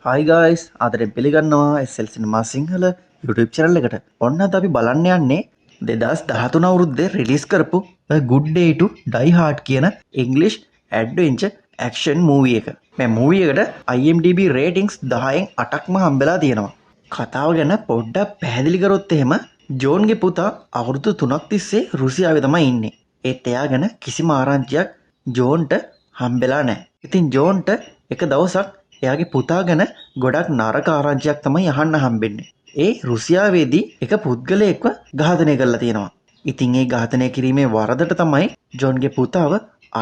Hi guys, ආදරෙන් පිළිගන්නවා SL Cinema Sinhala YouTube channel එකට. ඔන්න අද අපි බලන්න යන්නේ 2013 අවුරුද්දේ රිලීස් කරපු A Good Day to Die Hard කියන English adventure action movie එක. මේ මූවි එකට IMDb ratings 10න් 8ක්ම හම්බෙලා තියෙනවා. කතාව ගැන පොඩ්ඩක් පැහැදිලි කරොත් එහෙම, ජෝන්ගේ පුතා අවුරුදු 3ක් තිස්සේ රුසියාවේ තමයි ඉන්නේ. ඒත් එයා ගැන කිසිම ආරංචියක් ජෝන්ට හම්බෙලා නැහැ. ඉතින් ජෝන්ට එක දවසක් එයාගේ පුතා ගැන ගොඩක් නරක ආරංචියක් තමයි අහන්න හම්බෙන්නේ. ඒ රුසියාවේදී එක පුද්ගලයෙක්ව ඝාතනය කරලා තියෙනවා. ඉතින් ඒ ඝාතනය කිරීමේ වරදට තමයි ජෝන්ගේ පුතාව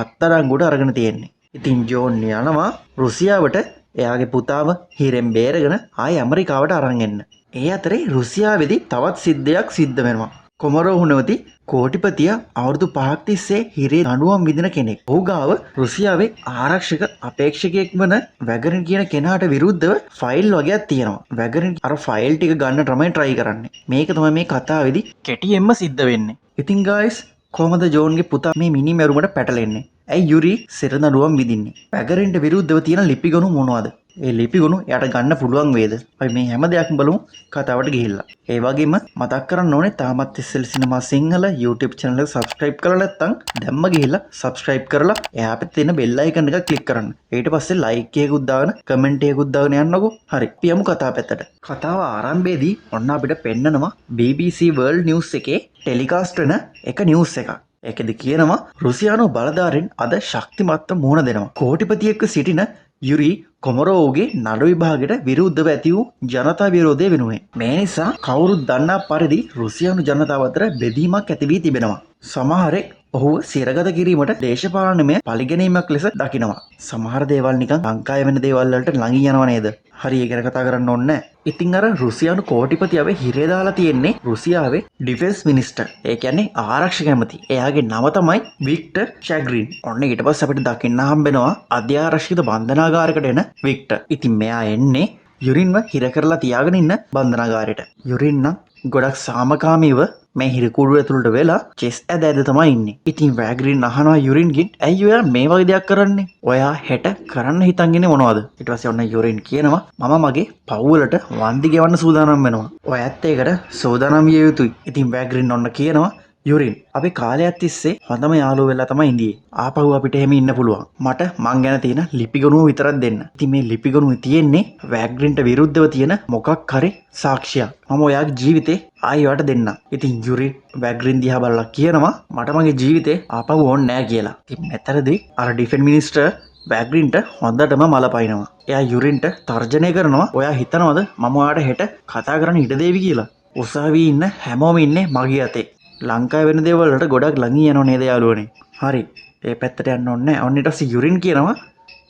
අත්අඩංගුවට අරගෙන තියෙන්නේ. ඉතින් ජෝන් යනවා රුසියාවට එයාගේ පුතාව හිරෙන් බේරගෙන ආයෙ ඇමරිකාවට අරන් එන්න. ඒ අතරේ රුසියාවේදී තවත් සිද්ධියක් සිද්ධ වෙනවා. කොමරෝව් නැමැති කෝටිපතිය අවුරුදු 5ක් තිස්සේ හිරේ දඬුවම් විඳින කෙනෙක්. ඔහු ගාව රුසියාවේ ආරක්ෂක අපේක්ෂකයෙක් වන වැගරින් කියන කෙනාට විරුද්ධව ෆයිල් වගයක් තියෙනවා. වැගරින් අර ෆයිල් ටික ගන්න තමයි try කරන්නේ. මේක තමයි මේ කතාවේදී කෙටියෙන්ම සිද්ධ වෙන්නේ. ඉතින් ගායිස්, කොහොමද ජෝන්ගේ පුතා මේ මිනි මැරුමට පැටලෙන්නේ? ඇයි යුරි සිර දඬුවම් විඳින්නේ? වැගරින්ට විරුද්ධව තියෙන ලිපිගොනු මොනවද? ඒ ලිපිගොනු එයාට ගන්න පුළුවන් වේද? අපි මේ හැම දෙයක්ම බලමු කතාවට ගිහිල්ලා. ඒ වගේම මතක් කරන්න ඕනේ, තාමත් SL Cinema Sinhala YouTube channel එක subscribe කරලා නැත්නම් දැම්ම ගිහිල්ලා subscribe කරලා එහා පැත්තේ තියෙන bell icon එක click කරන්න. ඊට පස්සේ like එකකුත් දාගෙන comment එකකුත් දාගෙන යන්නකෝ. හරි. අපි යමු කතාව පැත්තට. කතාව ආරම්භයේදී ඔන්න අපිට පෙන්නනවා BBC World News එකේ ටෙලිකාස්ට් වෙන එක නිවුස් එකක්. ඒකෙදි කියනවා රුසියානු බලධාරීන් අද ශක්තිමත්ව මුහුණ දෙනවා. කෝටිපතියෙක්ව සිටින යුරි කොමරෝව්ගේ නඩු විභාගයට විරුද්ධව ඇති වූ ජනතා විරෝධය වෙනුවෙන්. මේ නිසා කවුරුත් දන්නා පරිදි රුසියානු ජනතාව අතර බෙදීමක් ඇති වී තිබෙනවා. සමහරෙක් ඔහුව සිරගත කිරීමට දේශපාලනමය පලිගැනීමක් ලෙස දකිනවා. සමහර දේවල් නිකන් ලංකාවේ වෙන දේවල් වලට ළඟින් යනව නේද? හරි, ඒ ගැන කතා කරන්න ඕනේ නැහැ. ඉතින් අර රුසියානු කෝටිපතියව හිරේ දාලා තියෙන්නේ රුසියාවේ ඩිෆෙන්ස් මිනිස්ටර්. ඒ කියන්නේ ආරක්ෂක ඇමති. එයාගේ නම තමයි වික්ටර් චැග්රින්. ඔන්න ඊට පස්සේ අපිට දකින්න හම්බෙනවා අධ්‍යාරක්ෂිත බන්ධනාගාරයකට එන වික්ටර්. ඉතින් මෙයා එන්නේ යුරින්ව හිර කරලා තියාගෙන ඉන්න බන්ධනාගාරයට. යුරින් නම් ගොඩක් සාමකාමීව මේ හිරකූඩුව ඇතුළට වෙලා චෙස් ඇද ඇද තමයි ඉන්නේ. ඉතින් වැග්‍රින් අහනවා යුරින්ගෙන්, ඇයි ඔයා මේ වගේ දෙයක් කරන්නේ? ඔයා හෙට කරන්න හිතන් ඉන්නේ මොනවද? ඊට පස්සේ ඔන්න යුරින් කියනවා, මම මගේ පව් වලට වන්දි ගෙවන්න සූදානම් වෙනවා. ඔයත් ඒකට සූදානම් විය යුතුයි. ඉතින් වැග්‍රින් ඔන්න කියනවා, යුරින්, අපි කාලයක් තිස්සේ හොඳම යාළුවෝ වෙලා තමයි ඉඳියේ. ආපහු අපිට එහෙම ඉන්න පුළුවන්. මට මං ගැන තියෙන ලිපිගොනුව විතරක් දෙන්න. ඉතින් මේ ලිපිගොනුවේ තියෙන්නේ වැග්‍රින්ට විරුද්ධව තියෙන මොකක් හරි සාක්ෂියක්. මම ඔයාගේ ජීවිතේ ආයි ඔයාට දෙන්නම්. ඉතින් යුරින් වැග්‍රින් දිහා බලලා කියනවා මට මගේ ජීවිතේ ආපහු ඕනේ නෑ කියලා. ඉතින් මෙතනදී අර ඩිෆෙන්ස් මිනිස්ටර් වැග්‍රින්ට හොඳටම මල පයින්නවා. එයා යුරින්ට තර්ජනය කරනවා, ඔයා හිතනවද මම ඔයාට හෙට කතා කරන්න ඉඩ දේවි කියලා? උසාවියේ ඉන්න හැමෝම ඉන්නේ මගේ අතේ. ලංකාවේ වෙන දේවල් වලට ගොඩක් ළඟින් යනව නේද යාළුවනේ? හරි. ඒ පැත්තට යන්න ඕනේ නෑ. ඔන්න ඊට පස්සේ යුරින් කියනවා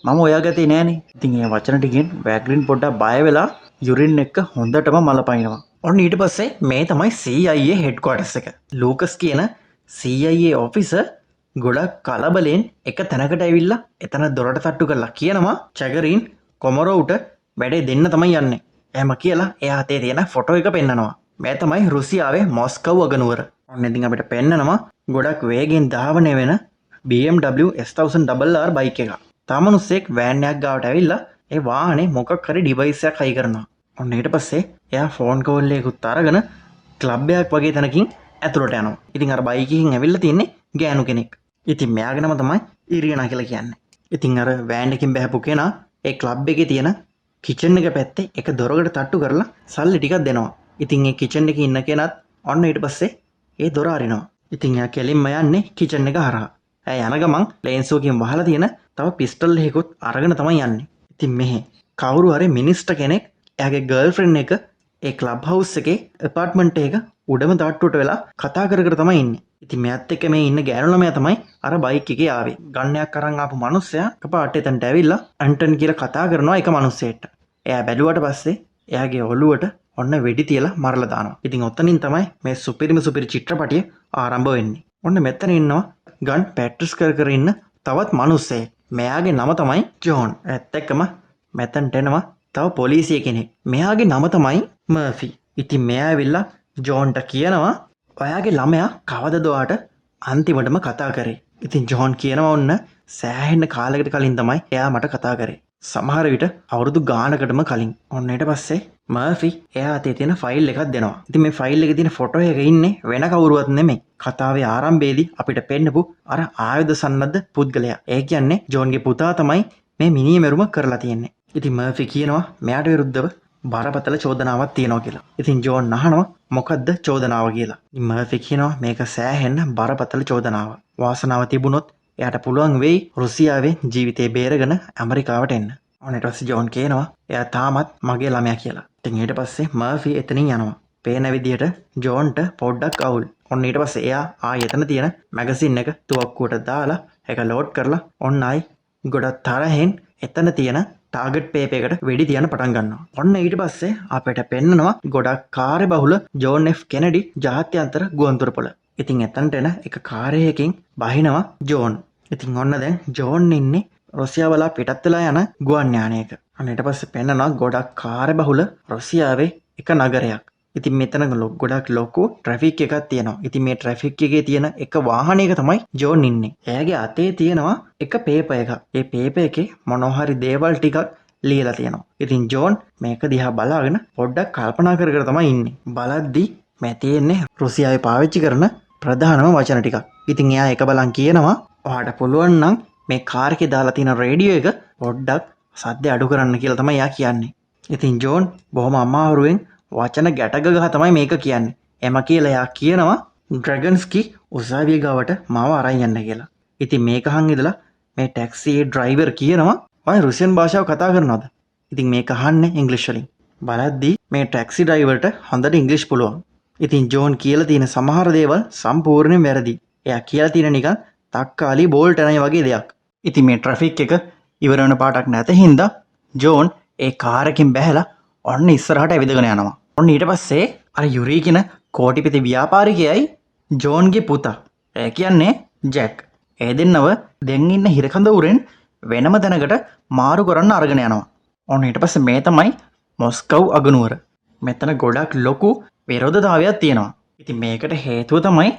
මම ඔයා ගතේ නෑනේ. ඉතින් ඒ වචන ටිකෙන් වැග්‍රින් පොඩ්ඩක් බය වෙලා යුරින් එක්ක හොඳටම මල පයින්නවා. ඔන්න ඊට පස්සේ මේ තමයි CIA හෙඩ්ක්වාටර්ස් එක. ලූකස් කියන CIA officer ගොඩක් කලබලෙන් එක තැනකට ඇවිල්ලා එතන දොරට තට්ටු කරලා කියනවා චැගරින් කොමරෝව්ට වැඩේ දෙන්න තමයි යන්නේ. එහෙම කියලා එයා අතේ තියෙන ෆොටෝ එක පෙන්නනවා. මේ තමයි රුසියාවේ මොස්කව් අගනුවර. ඔන්න ඉතින් අපිට පෙන්නනවා ගොඩක් වේගෙන් ධාවනය වෙන BMW S1000 RR bike එකක්. තව මිනිස්සෙක් වෑන් එකක් ගාවට ඇවිල්ලා ඒ වාහනේ මොකක් හරි ඩිවයිස් එකක් හයි කරනවා. ඔන්න ඊට පස්සේ එයා ෆෝන් කෝල් එකකුත් අරගෙන ක්ලබ් එකක් වගේ තැනකින් ඇතුළට යනවා. ඉතින් අර බයික් එකකින් ඇවිල්ලා තින්නේ ගෑනු කෙනෙක්. ඉතින් මෙයාගේ නම තමයි ඉරියනා කියලා කියන්නේ. ඉතින් අර වෑන් එකකින් බහැපු කෙනා ඒ ක්ලබ් එකේ තියෙන කිචන් එක පැත්තේ එක දොරකට තට්ටු කරලා සල්ලි ටිකක් දෙනවා. ඉතින් ඒ කිචන් එකේ ඉන්න කෙනත් ඔන්න ඊට පස්සේ ඒ දොර අරිනවා. ඉතින් එයා කෙලින්ම යන්නේ කිචන් එක හරහා. එයා යන ගමන් ලේන්සුවකින් වහලා තියෙන තව පිස්ටල් එකකුත් අරගෙන තමයි යන්නේ. ඉතින් මෙහෙ කවුරු හරි මිනිස්ටර් කෙනෙක් එයාගේ ගර්ල්ෆ්‍රෙන්ඩ් එක ඒ ක්ලබ් හවුස් එකේ ඇපාර්ට්මන්ට් එක උඩම තට්ටුවට වෙලා කතා කර කර තමයි ඉන්නේ. ඉතින් මෙයත් එක්ක මේ ඉන්න ගෑනු ළමයා තමයි අර බයික් එකේ ආවේ. ගන් එකක් අරන් ආපු මනුස්සයා එකපාරට එතනට ඇවිල්ලා ඇන්ටන් කියලා කතා කරනවා එක මනුස්සයෙක්ට. එයා බැලුවට පස්සේ එයාගේ ඔළුවට ඔන්න වෙඩි තියලා මරලා දානවා. ඉතින් ඔතනින් තමයි මේ සුපිරිම සුපිරි චිත්‍රපටිය ආරම්භ වෙන්නේ. ඔන්න මෙතන ඉන්නවා ගන් ප්‍රැක්ටිස් කර කර ඉන්න තවත් මනුස්සයෙක්. මෙයාගේ නම තමයි ජෝන්. ඒත් එක්කම මෙතනට එනවා තව පොලිසිය කෙනෙක්. මෙයාගේ නම තමයි මර්ෆි. ඉතින් මෙයා ඇවිල්ලා ජෝන්ට කියනවා, ඔයාගේ ළමයා කවදද ඔයාට අන්තිමටම කතා කරේ? ඉතින් ජෝන් කියනවා, ඔන්න සෑහෙන කාලයකට කලින් තමයි එයා මට කතා කරේ. සමහර විට අවුරුදු ගානකටම කලින්. ඔන්න ඊට පස්සේ මර්ෆි එයා අතේ තියෙන ෆයිල් එකක් දෙනවා. ඉතින් මේ ෆයිල් එකේ තියෙන ෆොටෝ එක ඉන්නේ වෙන කවුරුවත් නෙමෙයි, කතාවේ ආරම්භයේදී අපිට පෙන්නපු අර ආයුධ සන්නද්ධ පුද්ගලයා. ඒ කියන්නේ ජෝන්ගේ පුතා තමයි මේ මිනිහ මැරුම කරලා තියෙන්නේ. ඉතින් මර්ෆි කියනවා මෙයාට විරුද්ධව බරපතල චෝදනාවක් තියෙනවා කියලා. ඉතින් ජෝන් අහනවා මොකද්ද චෝදනාව කියලා. ඉතින් මර්ෆි කියනවා මේක සෑහෙන්න බරපතල චෝදනාවක්. වාසනාව තිබුණොත් එයාට පුළුවන් වෙයි රුසියාවේ ජීවිතේ බේරගෙන ඇමරිකාවට එන්න. ඔන්න ඊට පස්සේ ජෝන් කියනවා එයා තාමත් මගේ ළමයා කියලා. ඉතින් ඊට පස්සේ මර්ෆි එතනින් යනවා. පේන විදිහට ජෝන්ට පොඩ්ඩක් අවුල්. ඔන්න ඊට පස්සේ එයා ආයෙ එතන තියෙන මැගසින් එක තුවක්කුවට දාලා ඒක ලෝඩ් කරලා ඔන්න ආයි ගොඩක් තරහෙන් එතන තියෙන ටාගට් පේපර් එකට වෙඩි තියන්න පටන් ගන්නවා. ඔන්න ඊට පස්සේ අපිට පෙන්නනවා ගොඩක් කාර්යබහුල ජෝන් F Kennedy ජාත්‍යන්තර ගුවන්තොටුපළ. ඉතින් එතනට එන එක කාරයකින් බහිනවා ජෝන්. ඉතින් ඔන්න දැන් ජෝන් ඉන්නේ රුසියාව බලා පිටත් වෙලා යන ගුවන් යානයක. අන්න ඊට පස්සේ පෙන්නනවා ගොඩක් කාර්යබහුල රුසියාවේ එක නගරයක්. ඉතින් මෙතන ගොඩක් ලොකු ට්‍රැෆික් එකක් තියෙනවා. ඉතින් මේ ට්‍රැෆික් එකේ තියෙන එක වාහනයක තමයි ජෝන් ඉන්නේ. එයාගේ අතේ තියෙනවා එක පේපර් එකක්. ඒ පේපර් එකේ මොනවා හරි දේවල් ටිකක් ලියලා තියෙනවා. ඉතින් ජෝන් මේක දිහා බලාගෙන පොඩ්ඩක් කල්පනා කර කර තමයි ඉන්නේ. බලද්දි මේ තියෙන්නේ රුසියාවේ පාවිච්චි කරන ප්‍රධානම වචන ටිකක්. ඉතින් එයා එක බලන් කියනවා ඔයාට පුළුවන් නම් මේ කාර් එකේ දාලා තියෙන රේඩියෝ එක පොඩ්ඩක් සද්ද අඩු කරන්න කියලා තමයි එයා කියන්නේ. ඉතින් ජෝන් බොහොම අමාරුවෙන් වචන ගැට ගහ තමයි මේක කියන්නේ. එම කියලා එයා කියනවා ඩ්‍රැගන්ස්කි උසාවිය ගාවට මාව අරන් යන්න කියලා. ඉතින් මේක අහන් ඉඳලා මේ ටැක්සි ඩ්‍රයිවර් කියනවා ඔය රුසියන් භාෂාව කතා කරනවද? ඉතින් මේක අහන්නේ ඉංග්‍රීසි වලින්. බලද්දි මේ ටැක්සි ඩ්‍රයිවර්ට හොඳට ඉංග්‍රීසි පුළුවන්. ඉතින් ජෝන් කියලා තියෙන සමහර දේවල් සම්පූර්ණයෙන් වැරදි. එයා කියලා තියෙන නිකන් තක්කාලි බෝල්ට් යන වගේ දෙයක්. ඉතින් මේ ට්‍රැෆික් එක ඉවර වෙන පාටක් නැත හින්දා ජෝන් ඒ කාර් එකෙන් බැහැලා ඔන්න ඉස්සරහට ඇවිදගෙන යනවා. ඔන්න ඊට පස්සේ අර යුරී කියන කෝටිපති ව්‍යාපාරිකයයි ජෝන්ගේ පුතා, ඒ කියන්නේ ජැක්, ඒ දෙන්නව දැන් ඉන්න හිරකඳවුරෙන් වෙනම තැනකට මාරු කරන්න අරගෙන යනවා. ඔන්න ඊට පස්සේ මේ තමයි මොස්කව් අගනුවර. මෙතන ගොඩක් ලොකු විරෝධතාවයක් තියෙනවා. ඉතින් මේකට හේතුව තමයි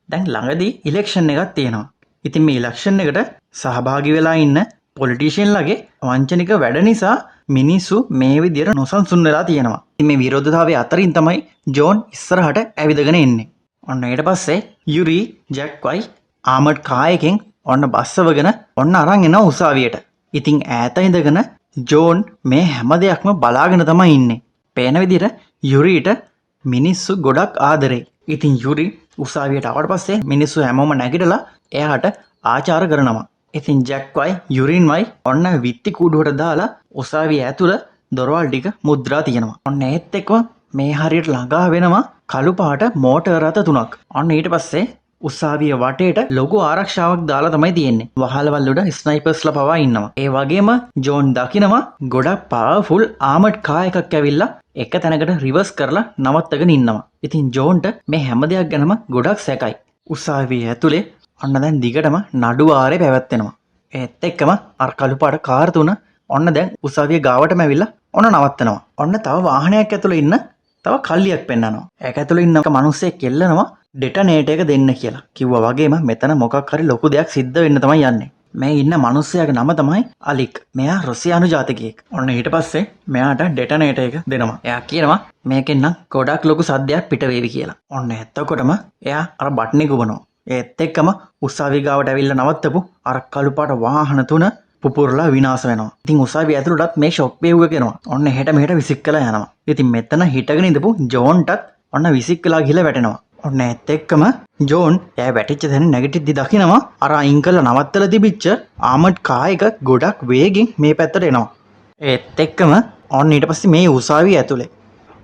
දැන් ළඟදී ඉලෙක්ෂන් එකක් තියෙනවා. ඉතින් මේ ඉලෙක්ෂන් එකට සහභාගී වෙලා ඉන්න පොලිටිෂියන්ලගේ වංචනික වැඩ නිසා මිනිස්සු මේ විදියට නොසන්සුන් වෙලා තියෙනවා. ඉතින් මේ විරෝධතාවය අතරින් තමයි ජෝන් ඉස්සරහට ඇවිදගෙන එන්නේ. ඔන්න ඊට පස්සේ යුරි ජැක්වයි ආමඩ් කාර් එකෙන් ඔන්න බස්සවගෙන ඔන්න අරන් එනවා උසාවියට. ඉතින් ඈත ඉඳගෙන ජෝන් මේ හැම දෙයක්ම බලාගෙන තමයි ඉන්නේ. පේන විදියට යුරිට මිනිස්සු ගොඩක් ආදරෙයි. ඉතින් යුරි උසාවියට ආවට පස්සේ මිනිස්සු හැමෝම නැගිටලා එයාට ආචාර කරනවා. ඉතින් ජැක්වයි යුරින්වයි ඔන්න විත්ති කූඩුවට දාලා උසාවිය ඇතුළ දොරවල් ටික මුද්‍රා තියෙනවා. ඔන්න ඒත් එක්කම මේ හරියට ළඟා වෙනවා කළු පාට මෝටර් රථ තුනක්. ඔන්න ඊට පස්සේ උසාවිය වටේට ලොකු ආරක්ෂාවක් දාලා තමයි තියෙන්නේ. වහලවල් උඩ ස්නයිපර්ස්ලා පවා ඉන්නවා. ඒ වගේම ජෝන් දකිනවා ගොඩක් පවර්ෆුල් ආමඩ් කාර් එකක් ඇවිල්ලා එක තැනකට රිවර්ස් කරලා නවත්තගෙන ඉන්නවා. ඉතින් ජෝන්ට මේ හැම දෙයක් ගැනම ගොඩක් සැකයි. උසාවිය ඇතුලේ ඔන්න දැන් දිගටම නඩු වාරේ පැවැත්වෙනවා. ඒත් එක්කම අර කළු පාට කාර් තුන ඔන්න දැන් උසාවිය ගාවටම ඇවිල්ලා ඔන්න නවත්තනවා. ඔන්න තව වාහනයක් ඇතුලේ ඉන්න තව කල්ලියක් පෙන්නනවා. ඒක ඇතුලේ ඉන්න එක මිනිස්සෙක් එල්ලනවා ඩෙටනේටර් එක දෙන්න කියලා. කිව්වා වගේම මෙතන මොකක් හරි ලොකු දෙයක් සිද්ධ වෙන්න තමයි යන්නේ. මේ ඉන්න මිනිස්සයාගේ නම තමයි අලික්. මෙයා රුසියානු ජාතිකයෙක්. ඔන්න ඊට පස්සේ මෙයාට ඩෙටනේටර් එක දෙනවා. එයා කියනවා මේකෙන් නම් ගොඩක් ලොකු සද්දයක් පිට වේවි කියලා. ඔන්න එතකොටම එයා අර බටන් එක ඔබනවා. ඒත් එක්කම උසාවිය ගාවට ඇවිල්ලා නවත්තපු අර කළු පාට වාහන තුන පුපුරලා විනාශ වෙනවා. ඉතින් උසාවිය ඇතුළටත් මේ ෂොක් වේව් එක එනවා. ඔන්න එහෙට මෙහෙට විසික් කළා යනවා. ඉතින් මෙතන හිටගෙන ඉඳපු ජෝන්ටත් ඔන්න විසික් කළා ගිහලා වැටෙනවා. ඔන්න ඒත් එක්කම ජෝන් එයා වැටිච්ච තැන නැගිටිද්දි දකිනවා අර අයින් කරලා නවත්තලා තිබිච්ච ආමඩ් කාර් එක ගොඩක් වේගෙන් මේ පැත්තට එනවා. ඒත් එක්කම ඔන්න ඊට පස්සේ මේ උසාවිය ඇතුලේ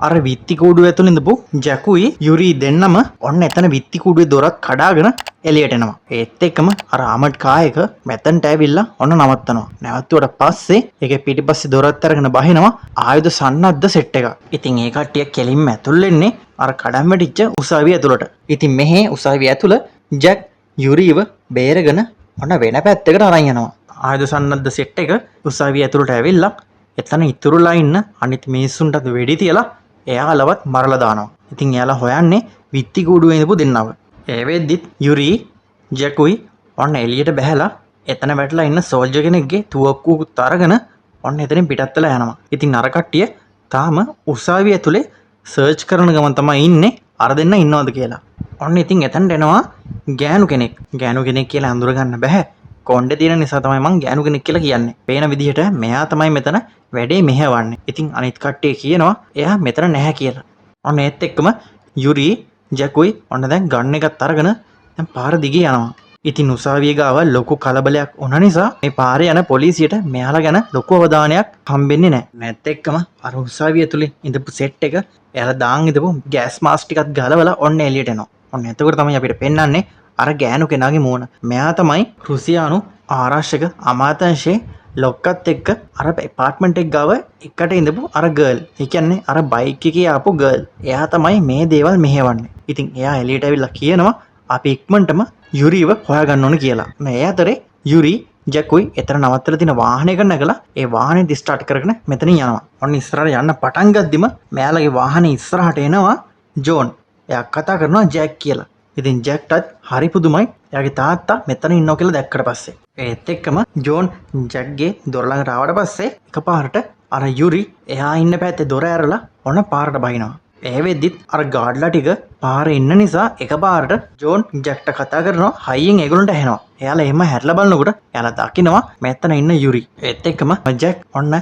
අර විත්ති කූඩුව ඇතුළේ ඉඳපු ජැකුයි යුරි දෙන්නම ඔන්න එතන විත්ති කූඩුවේ දොරත් කඩාගෙන එළියට එනවා. ඒත් එක්කම අර ආමඩ් කාර් එක මෙතනට ඇවිල්ලා ඔන්න නවත්තනවා. නැවතුවට පස්සේ ඒකේ පිටිපස්සේ දොරත් අරගෙන බහිනවා ආයුධ සන්නද්ධ සෙට් එකක්. ඉතින් ඒ කට්ටිය කෙලින්ම ඇතුල් වෙන්නේ අර කඩම් වැටිච්ච උසාවිය ඇතුළට. ඉතින් මෙහි උසාවිය ඇතුළ ජැක් යුරිව බේරගෙන ඔන්න වෙන පැත්තකට අරන් යනවා. ආයුධ සන්නද්ධ සෙට් එක උසාවිය ඇතුළට ඇවිල්ලා එතන ඉතුරුලා ඉන්න අනිත් මිනිස්සුන්ටත් වෙඩි තියලා එයාලවත් මරලා දානවා. ඉතින් එයාලා හොයන්නේ විත්ති කූඩුවේ ඉඳපු දෙන්නව. ඒ වෙද්දිත් යුරි ජැකුයි ඔන්න එළියට බැහැලා එතන වැටලා ඉන්න සෝල්ජර් කෙනෙක්ගේ තුවක්කුවකුත් අරගෙන ඔන්න එතනින් පිටත් වෙලා යනවා. ඉතින් අර කට්ටිය තාම උසාවිය ඇතුලේ සර්ච් කරන ගමන් තමයි ඉන්නේ අර දෙන්න ඉන්නවද කියලා. ඔන්න ඉතින් එතනට එනවා ගෑනු කෙනෙක්. ගෑනු කෙනෙක් කියලා අඳුර ගන්න බෑ. කොණ්ඩේ තියෙන නිසා තමයි මං ගෑනු කෙනෙක් කියලා කියන්නේ. පේන විදිහට මෙයා තමයි මෙතන වැඩේ මෙහෙවන්නේ. ඉතින් අනිත් කට්ටිය කියනවා එයා මෙතන නැහැ කියලා. ඔන්න ඒත් එක්කම යුරි ජැකුයි ඔන්න දැන් ගන් එකත් අරගෙන දැන් පාර දිගේ යනවා. ඉතින් උසාවිය ගාව ලොකු කලබලයක් වුණ නිසා මේ පාරේ යන පොලිසියට මෙයාලා ගැන ලොකු අවධානයක් හම්බෙන්නේ නැහැ. නැත් එක්කම අර උසාවිය ඇතුලේ ඉඳපු සෙට් එක එයාලා දාන් ඉඳපු ගෑස් මාස්ක් ටිකත් ගලවලා ඔන්න එළියට එනවා. ඔන්න එතකොට තමයි අපිට පෙන්වන්නේ අර ගෑනු කෙනාගේ මූණ. මෙයා තමයි රුසියානු ආරක්ෂක අමාත්‍යාංශයේ ලොක්කත් එක්ක අර ඇපාර්ට්මන්ට් එක ගාව එකට ඉඳපු අර ගර්ල්. ඒ කියන්නේ අර බයික් එකේ ආපු ගර්ල්. එයා තමයි මේ දේවල් මෙහෙවන්නේ. ඉතින් එයා එළියට ඇවිල්ලා කියනවා අපි ඉක්මනටම යුරිව හොයාගන්න ඕන කියලා. මේ අතරේ යුරි ජැකුයි එතන නවත්තලා තියෙන වාහනයක නැගලා ඒ වාහනේ ස්ටාර්ට් කරගෙන මෙතනින් යනවා. ඔන්න ඉස්සරහට යන්න පටන් ගද්දිම මෙයාලගේ වාහනේ ඉස්සරහට එනවා ජෝන්. එයා කතා කරනවා ජැක් කියලා. ඉතින් ජැක්ටත් හරි පුදුමයි එයාගේ තාත්තා මෙතන ඉන්නවා කියලා දැක්කට පස්සේ. ඒත් එක්කම ජෝන් ජැක්ගේ දොර ළඟට ආවට පස්සේ එකපාරට අර යුරි එයා ඉන්න පැත්තේ දොර ඇරලා ඔන්න පාරට බහිනවා. ඒ වෙද්දිත් අර ගාඩ්ලා ටික පාරේ ඉන්න නිසා එකපාරට ජෝන් ජැක්ට කතා කරනවා හයියෙන් ඒගොල්ලන්ට ඇහෙනවා. එයාලා එහෙම හැරිලා බලනකොට එයාලා දකිනවා මෙතන ඉන්න යුරි. ඒත් එක්කම ජැක් ඔන්න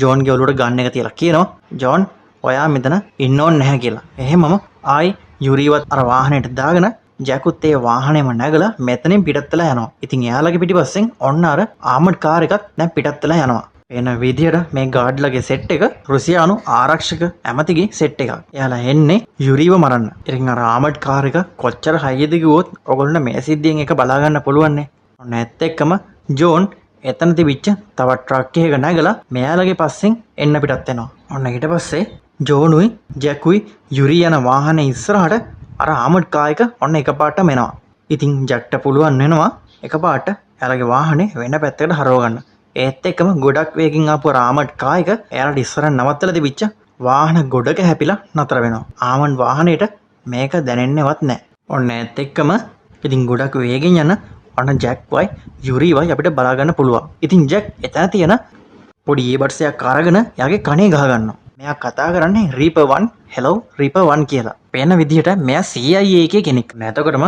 ජෝන්ගේ ඔලුවට ගන් එක තියලා කියනවා ජෝන් ඔයා මෙතන ඉන්න ඕනේ නැහැ කියලා. එහෙමම ආයි යුරිවත් අර වාහනේට දාගෙන ජැකුත් ඒ වාහනේම නැගලා මෙතනින් පිටත් වෙලා යනවා. ඉතින් එයාලගේ පිටිපස්සෙන් ඔන්න අර ආමඩ් කාර් එකත් දැන් පිටත් වෙලා යනවා. එන විදියට මේ ගාඩ්ලගේ සෙට් එක රුසියානු ආරක්ෂක ඇමතිගේ සෙට් එකක්. එයාලා එන්නේ යුරිව මරන්න. ඉතින් අර ආමඩ් කාර් එක කොච්චර හයියද කිව්වොත් ඔයගොල්ලන්ට මේ සිද්ධියෙන් එක බලා ගන්න පුළුවන් නේ. ඔන්න ඇත්ත එක්කම ජෝන් එතන තිබිච්ච තවත් ට්‍රක් එකක නැගලා මෙයාලගේ පස්සෙන් එන්න පිටත් වෙනවා. ඔන්න ඊට පස්සේ ජෝනුයි ජැකුයි යුරි යන වාහනේ ඉස්සරහට අර ආමඩ් කාර් එක ඔන්න එකපාරටම එනවා. ඉතින් ජැක්ට පුළුවන් වෙනවා එකපාරට එයාලගේ වාහනේ වෙන පැත්තකට හරව ගන්න. ඒත් එක්කම ගොඩක් වේගෙන් ආපු අර ආමඩ් කාර් එක එයාලට ඉස්සරහින් නවත්තලා තිබිච්ච වාහන ගොඩක හැපිලා නතර වෙනවා. ආමඩ් වාහනේට මේක දැනෙන්නේවත් නැහැ. ඔන්න ඒත් එක්කම ඉතින් ගොඩක් වේගෙන් යන ඔන්න ජැක්වයි යුරිවයි අපිට බලා ගන්න පුළුවන්. ඉතින් ජැක් එතන තියෙන පොඩි ඉයර්බඩ්ස් එකක් අරගෙන එයාගේ කනේ ගහ ගන්නවා. මෙයා කතා කරන්නේ රීපර් 1 හෙලෝ රීපර් 1 කියලා. පේන විදිහට මෙයා CIA එකේ කෙනෙක්. එතකොටම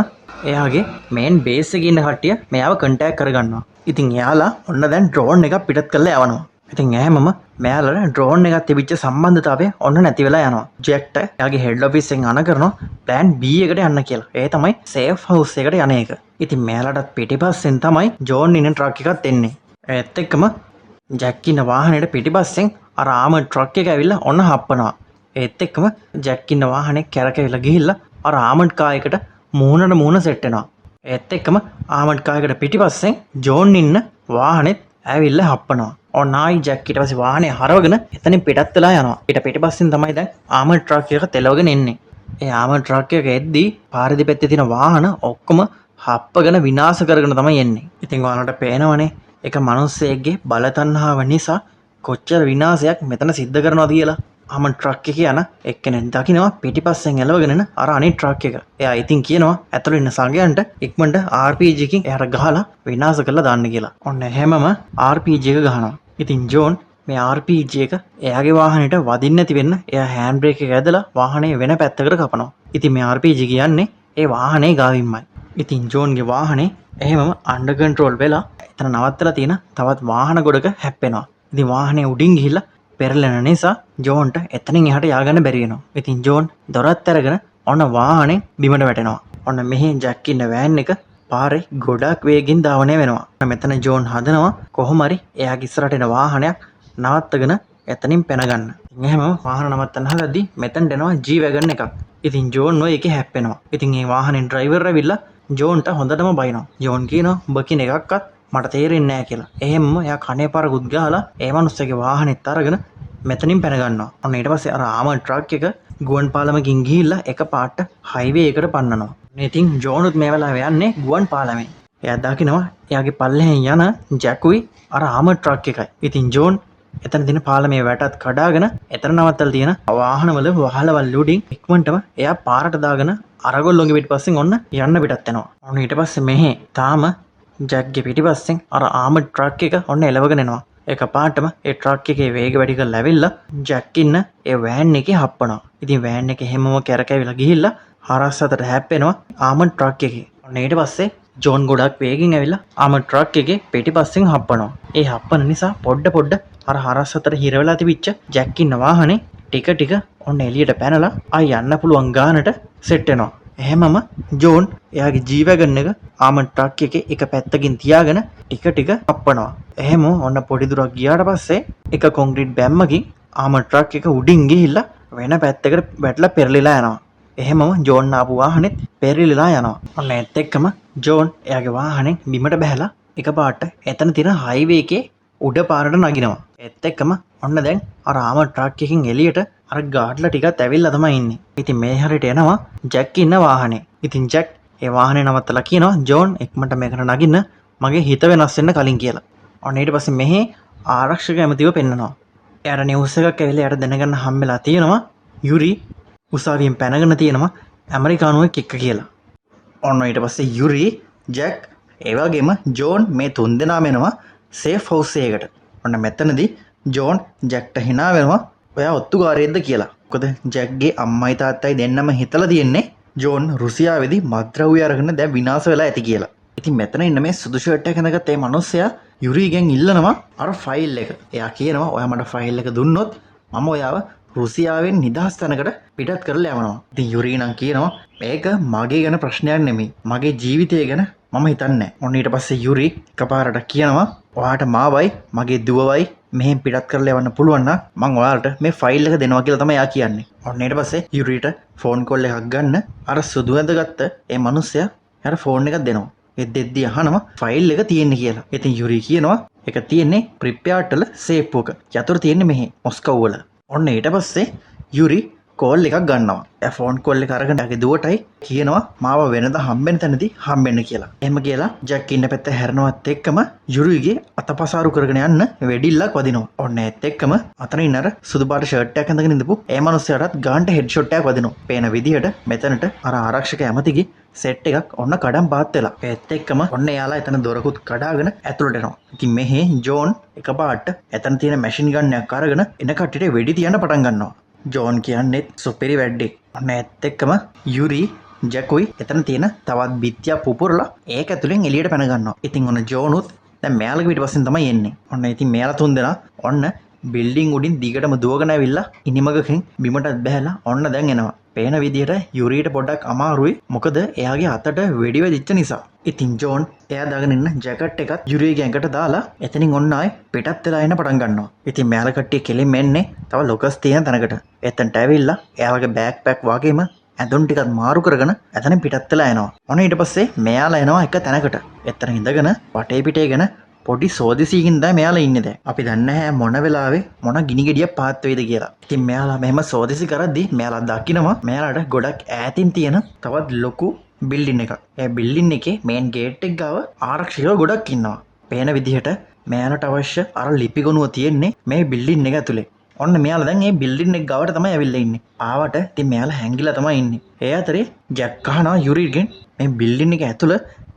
එයාගේ මේන් බේස් එකේ ඉන්න කට්ටිය මෙයාව කන්ටැක්ට් කරගන්නවා. ඉතින් එයාලා ඔන්න දැන් ඩ්‍රෝන් එකක් පිටත් කරලා යවනවා. ඉතින් එහෙමම මෙයාලට ඩ්‍රෝන් එකක් තිබිච්ච සම්බන්ධතාවය ඔන්න නැති වෙලා යනවා. ජැක්ට එයාගේ හෙඩ් ඔෆිස් එකෙන් අන කරනවා ප්ලෑන් B එකට යන්න කියලා. ඒ තමයි සේෆ් හවුස් එකට යන එක. ඉතින් මෙයාලටත් පිටිපස්සෙන් තමයි ජෝන් ඉන්න ට්‍රක් එකත් එන්නේ. ඒත් එක්කම ජැක් ඉන්න වාහනේට පිටිපස්සෙන් අර ආමඩ් ට්‍රක් එක ඇවිල්ලා ඔන්න හප්පනවා. ඒත් එක්කම ජැක් ඉන්න වාහනේ කැරකෙවිලා ගිහිල්ලා අර ආමඩ් කාර් එකට මූණට මූණ සෙට් වෙනවා. ඒත් එක්කම ආමඩ් කාර් එකට පිටිපස්සෙන් ජෝන් ඉන්න වාහනේත් ඇවිල්ලා හප්පනවා. ඔන්න ආයි ජැක් ඊට පස්සේ වාහනේ හරවගෙන එතනින් පිටත් වෙලා යනවා. ඊට පිටිපස්සෙන් තමයි දැන් ආමඩ් ට්‍රක් එක තෙලවගෙන එන්නේ. ඒ ආමඩ් ට්‍රක් එක එද්දී පාර දෙපැත්තේ තියෙන වාහන ඔක්කොම හප්පගෙන විනාශ කරගෙන තමයි එන්නේ. ඉතින් ඔයාලට පේනවනේ එක මිනිස්සෙක්ගේ බලතණ්හාව නිසා කොච්චර විනාශයක් මෙතන සිද්ධ කරනවද කියලා. ආමඩ් ට්‍රක් එකේ යන එක්කෙනෙක් දකිනවා පිටිපස්සෙන් එලවගෙන එන අර අනිත් ට්‍රක් එක. එයා ඉතින් කියනවා ඇතුළේ ඉන්න සංඝයන්ට ඉක්මනට RPG එකකින් එයාට ගහලා විනාශ කරලා දාන්න කියලා. ඔන්න එහෙමම RPG එක ගහනවා. ඉතින් ජෝන් මේ RPG එක එයාගේ වාහනේට වදින්න නැති වෙන්න එයා හෑන්ඩ් බ්‍රේක් එක ඇදලා වාහනේ වෙන පැත්තකට කපනවා. ඉතින් මේ RPG කියන්නේ ඒ වාහනේ ගාවින්මයි. ඉතින් ජෝන්ගේ වාහනේ එහෙමම අන්ඩර් කන්ට්‍රෝල් වෙලා එතන නවත්තලා තියෙන තවත් වාහන ගොඩක හැප්පෙනවා. ඉතින් වාහනේ උඩින් ගිහිල්ලා පෙරලෙන නිසා ජෝන්ට එතනින් එහාට යාගන්න බැරි වෙනවා. ඉතින් ජෝන් දොරත් අරගෙන ඔන්න වාහනේ බිමට වැටෙනවා. ඔන්න මෙහි ජැක් ඉන්න වෑන් එක පාරේ ගොඩක් වේගින් ධාවනය වෙනවා. මෙතන ජෝන් හදනවා කොහොම හරි එයාගේ ඉස්සරහට එන වාහනයක් නවත්තගෙන එතනින් පැන ගන්න. ඉතින් එහෙමම වාහන නවත්තන්න හදද්දි මෙතනට එනවා G wagon එකක්. ඉතින් ජෝන් ඔය එකේ හැප්පෙනවා. ඉතින් ඒ වාහනේ ඩ්‍රයිවර් ඇවිල්ලා ජෝන්ට හොඳටම බයිනවා. ජෝන් කියනවා උඹ කියන එකක්වත් මට තේරෙන්නේ නැහැ කියලා. එහෙම්ම එයා කනේ පාරකුත් ගහලා ඒ මනුස්සයාගේ වාහනේත් අරගෙන මෙතනින් පැන ගන්නවා. ඔන්න ඊට පස්සේ අර ආමඩ් ට්‍රක් එක ගුවන් පාලමකින් ගිහිල්ලා එකපාරට හයිවේ එකට පන්නනවා. ඉතින් ජෝනුත් මේ වෙලාවේ යන්නේ ගුවන් පාලමේ. එයා දකිනවා එයාගේ පල්ලෙහෙන් යන ජැකුයි අර ආමඩ් ට්‍රක් එකයි. ඉතින් ජෝන් එතන තියෙන පාලමේ වැටත් කඩාගෙන එතන නවත්තලා තියෙන වාහනවල වහලවල් උඩින් ඉක්මනටම එයා පාරට දාගෙන අරගොල්ලොන්ගේ පිටිපස්සෙන් ඔන්න යන්න පිටත් වෙනවා. ඔන්න ඊට පස්සේ මෙහෙ තාම ජැක්ගේ පිටිපස්සෙන් අර ආමඩ් ට්‍රක් එක ඔන්න එලවගෙන එනවා. එකපාරටම ඒ ට්‍රක් එකේ වේග වැඩි කරලා ඇවිල්ලා ජැක් ඉන්න ඒ වෑන් එකේ හප්පනවා. ඉතින් වෑන් එක හැමම කැරකැවිලා ගිහිල්ලා හරස් අතට හැප්පෙනවා ආමඩ් ට්‍රක් එකේ. ඔන්න ඊට පස්සේ ජෝන් ගොඩක් වේගෙන් ඇවිල්ලා ආමඩ් ට්‍රක් එකේ පිටිපස්සෙන් හප්පනවා. ඒ හප්පන නිසා පොඩ පොඩ අර හරස් අතට හිර වෙලා තිබිච්ච ජැක් ඉන්න වාහනේ ටික ටික ඔන්න එළියට පැනලා ආයි යන්න පුළුවන් ගානට සෙට් වෙනවා. එහෙමම ජෝන් එයාගේ ජී-වැගන් එක ආමඩ් ට්‍රක් එකේ එක පැත්තකින් තියාගෙන ටික ටික හප්පනවා. එහෙම ඔන්න පොඩි දුරක් ගියාට පස්සේ එක කොන්ක්‍රීට් බැම්මකින් ආමඩ් ට්‍රක් එක උඩින් ගිහිල්ලා වෙන පැත්තකට වැටලා පෙරලිලා යනවා. එහෙමම ජෝන් ආපු වාහනේත් පෙරලිලා යනවා. ඔන්න ඒත් එක්කම ජෝන් එයාගේ වාහනේ බිමට බැහැලා එකපාරට එතන තියෙන හයිවේ එකේ උඩ පාරට නගිනවා. ඒත් එක්කම ඔන්න දැන් අර ආමඩ් ට්‍රක් එකකින් එළියට අර ගාඩ්ලා ටිකත් ඇවිල්ලා තමයි ඉන්නේ. ඉතින් මේ හරියට එනවා ජැක් ඉන්න වාහනේ. ඉතින් ජැක් ඒ වාහනේ නවත්තලා කියනවා ජෝන් ඉක්මනට මේකට නගින්න, මගේ හිත වෙනස් වෙන්න කලින් කියලා. ඔන්න ඊට පස්සේ මෙහි ආරක්ෂක ඇමතිව පෙන්නනවා. එයාට නිවුස් එකක් ඇවිල්ලා එයාට දැනගන්න හම්බෙලා තියෙනවා යුරි උසාවියෙන් පැනගෙන තියෙනවා ඇමරිකානුවෙක් එක්ක කියලා. ඔන්න ඊට පස්සේ යුරි, ජැක්, ඒ වගේම ජෝන් මේ තුන් දෙනාම එනවා සේෆ් හවුස් එකකට. ඔන්න මෙතනදී ජෝන් ජැක්ට හිනා වෙනවා ඔයා ඔත්තුකාරයෙක්ද කියලා. මොකද ජැක්ගේ අම්මයි තාත්තයි දෙන්නම හිතලා තියෙන්නේ ජෝන් රුසියාවේදී මත්ද්‍රව්‍ය අරගෙන දැන් විනාශ වෙලා ඇති කියලා. ඉතින් මෙතන ඉන්න මේ සුදු ෂර්ට් එක ඇඳගත්ත ඒ මනුස්සයා යුරිගෙන් ඉල්ලනවා අර ෆයිල් එක. එයා කියනවා ඔයා මට ෆයිල් එක දුන්නොත් මම ඔයාව රුසියාවෙන් නිදහස් තැනකට පිටත් කරලා යවනවා. ඉතින් යුරි නම් කියනවා මේක මගේ ගැන ප්‍රශ්නයක් නෙමෙයි. මගේ ජීවිතය ගැන මම හිතන්නේ නැහැ. ඔන්න ඊට පස්සේ යුරි එකපාරට කියනවා ඔයාට මාවයි මගේ දුවවයි මෙහෙන් පිටත් කරලා යවන්න පුළුවන් නම් මං ඔයාලට මේ ෆයිල් එක දෙනවා කියලා තමයි එයා කියන්නේ. ඔන්න ඊට පස්සේ යුරිට ෆෝන් කෝල් එකක් ගන්න අර සුදු ඇඳගත්ත ඒ මනුස්සයා එයාට ෆෝන් එකක් දෙනවා. ඒ දෙද්දි අහනවා ෆයිල් එක තියෙන්නේ කියලා. ඉතින් යුරි කියනවා ඒක තියෙන්නේ ප්‍රිප්‍යාට් වල සේප්පුවක. යතුරු තියෙන්නේ මෙහෙ මොස්කව් වල. ඔන්න ඊට පස්සේ යුරි කෝල් එකක් ගන්නවා. එයා ෆෝන් කෝල් එක අරගෙන එයාගේ දුවටයි කියනවා මාව වෙනද හම්බෙන තැනදී හම්බෙන්න කියලා. එහෙම කියලා ජැක් ඉන්න පැත්ත හැරෙනවත් එක්කම යුරිගේ අතපසාරු කරගෙන යන්න වෙඩිල්ලක් වදිනවා. ඔන්න ඒත් එක්කම අතන ඉන්න අර සුදු පාට ෂර්ට් එකක් ඇඳගෙන ඉඳපු ඒ මනුස්සයාටත් ගාන්ට හෙඩ් ෂොට් එකක් වදිනවා. පේන විදිහට මෙතනට අර ආරක්ෂක ඇමතිගේ සෙට් එකක් ඔන්න කඩම් පාත් වෙලා. ඒත් එක්කම ඔන්න එයාලා එතන දොරකුත් කඩාගෙන ඇතුළට එනවා. ඉතින් මෙහි ජෝන් එකපාරට එතන තියෙන මැෂින් ගන් එකක් අරගෙන එන කට්ටියට වෙඩි තියන්න පටන් ගන්නවා. ජෝන් කියන්නේත් සුපිරි වැඩ්ඩෙක්. ඔන්න ඒත් එක්කම යුරි ජැකුයි එතන තියෙන තවත් බිත්තියක් පුපුරලා ඒක ඇතුලෙන් එළියට පැන ගන්නවා. ඉතින් ඔන්න ජෝනුත් දැන් මෙයාලගේ පිටිපස්සෙන් තමයි එන්නේ. ඔන්න ඉතින් මෙයාලා තුන් දෙනා ඔන්න බිල්ඩින් උඩින් දිගටම දුවගෙන ඇවිල්ලා ඉනිමගකින් බිමටත් බැහැලා ඔන්න දැන් එනවා. පේන විදියට යුරිට පොඩ්ඩක් අමාරුයි, මොකද එයාගේ අතට වෙඩි වැදිච්ච නිසා. ඉතින් ජෝන් එයා දාගෙන ඉන්න ජැකට් එකත් යුරිගේ ඇඟට දාලා එතනින් ඔන්න ආයේ පිටත් වෙලා එන්න පටන් ගන්නවා. ඉතින් මෙයාලා කට්ටිය කෙලින්ම එන්නේ තව ලොකස් තියෙන තැනකට. එතනට ඇවිල්ලා එයාලගේ බෑක් පැක් වගේම ඇඳුම් ටිකත් මාරු කරගෙන එතනින් පිටත් වෙලා එනවා. ඔන්න ඊට පස්සේ මෙයාලා එනවා එක තැනකට. එතන ඉඳගෙන වටේ පිටේ ගැන පොඩි සෝදිසියකින් තමයි මෙයාලා ඉන්නේ දැන්. අපි දන්නේ නැහැ මොන වෙලාවෙ මොන ගිනි ගෙඩියක් පාත් වෙයිද කියලා. ඉතින් මෙයාලා මෙහෙම සෝදිසි කරද්දි මෙයාලා දකිනවා මෙයාලට ගොඩක් ඈතින් තියෙන තවත් ලොකු බිල්ඩින් එකක්. ඒ බිල්ඩින් එකේ මේන් ගේට් එක ගාව ආරක්ෂකයෝ ගොඩක් ඉන්නවා. පේන විදිහට මෙයාලට අවශ්‍ය අර ලිපි ගොනුව තියෙන්නේ මේ බිල්ඩින් එක ඇතුලේ. ඔන්න මෙයාලා දැන් මේ බිල්ඩින් එක ගාවට තමයි ඇවිල්ලා ඉන්නේ. ආවට ඉතින් මෙයාලා හැංගිලා තමයි ඉන්නේ. ඒ අතරේ ජැක් අහනවා යුරිගෙන් මේ බිල්ඩින් එක ඇතුළ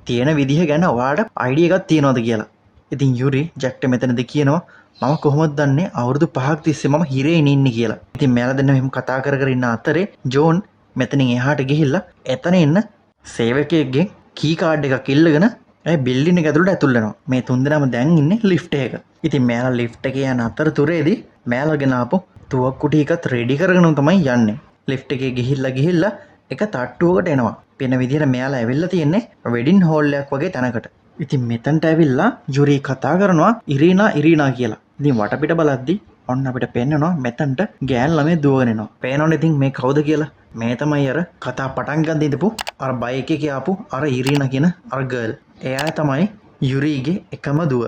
තියෙන විදිහ ගැන ඔයාලට අයිඩියා එකක් තියෙනවද කියලා. ඉතින් යුරි ජැක්ට මෙතනදී කියනවා මම කොහොමද දන්නේ අවුරුදු 5ක් තිස්සේ මම හිරේ ඉන්නේ කියලා. ඉතින් මෙයාලා දෙන්න මෙහෙම කතා කර කර ඉන්න අතරේ ජෝන් මෙතනින් එහාට ගිහිල්ලා එතන ඉන්න සේවකයෙක්ගෙන් කී කාඩ් එකක් ඉල්ලගෙන ඒ බිල්ඩින් එක ඇතුළට ඇතුල් වෙනවා. මේ තුන් දෙනාම දැන් ඉන්නේ ලිෆ්ට් එකක. ඉතින් මෙයාලා ලිෆ්ට් එකේ යන අතරතුරේදී මෙයාලා ගෙන ආපු තුවක්කු ටිකත් රෙඩි කරගෙන තමයි යන්නේ. ලිෆ්ට් එකේ ගිහිල්ලා ගිහිල්ලා එක තට්ටුවකට එනවා. පේන විදිහට මෙයාලා ඇවිල්ලා තියෙන්නේ වෙඩින් හෝල් එකක් වගේ තැනකට. ඉතින් මෙතනට ඇවිල්ලා යුරි කතා කරනවා ඉරීනා ඉරීනා කියලා. ඉතින් වටපිට බලද්දි ඔන්න අපිට පෙන්නනවා මෙතනට ගෑන් ළමයි දුවගෙන එනවා. පේනවනේ ඉතින් මේ කවුද කියලා. මේ තමයි අර කතා පටන් ගන්න ඉඳපු අර බයික් එකේ ආපු අර ඉරීනා කියන අර ගර්ල්. එයා තමයි යුරිගේ එකම දුව.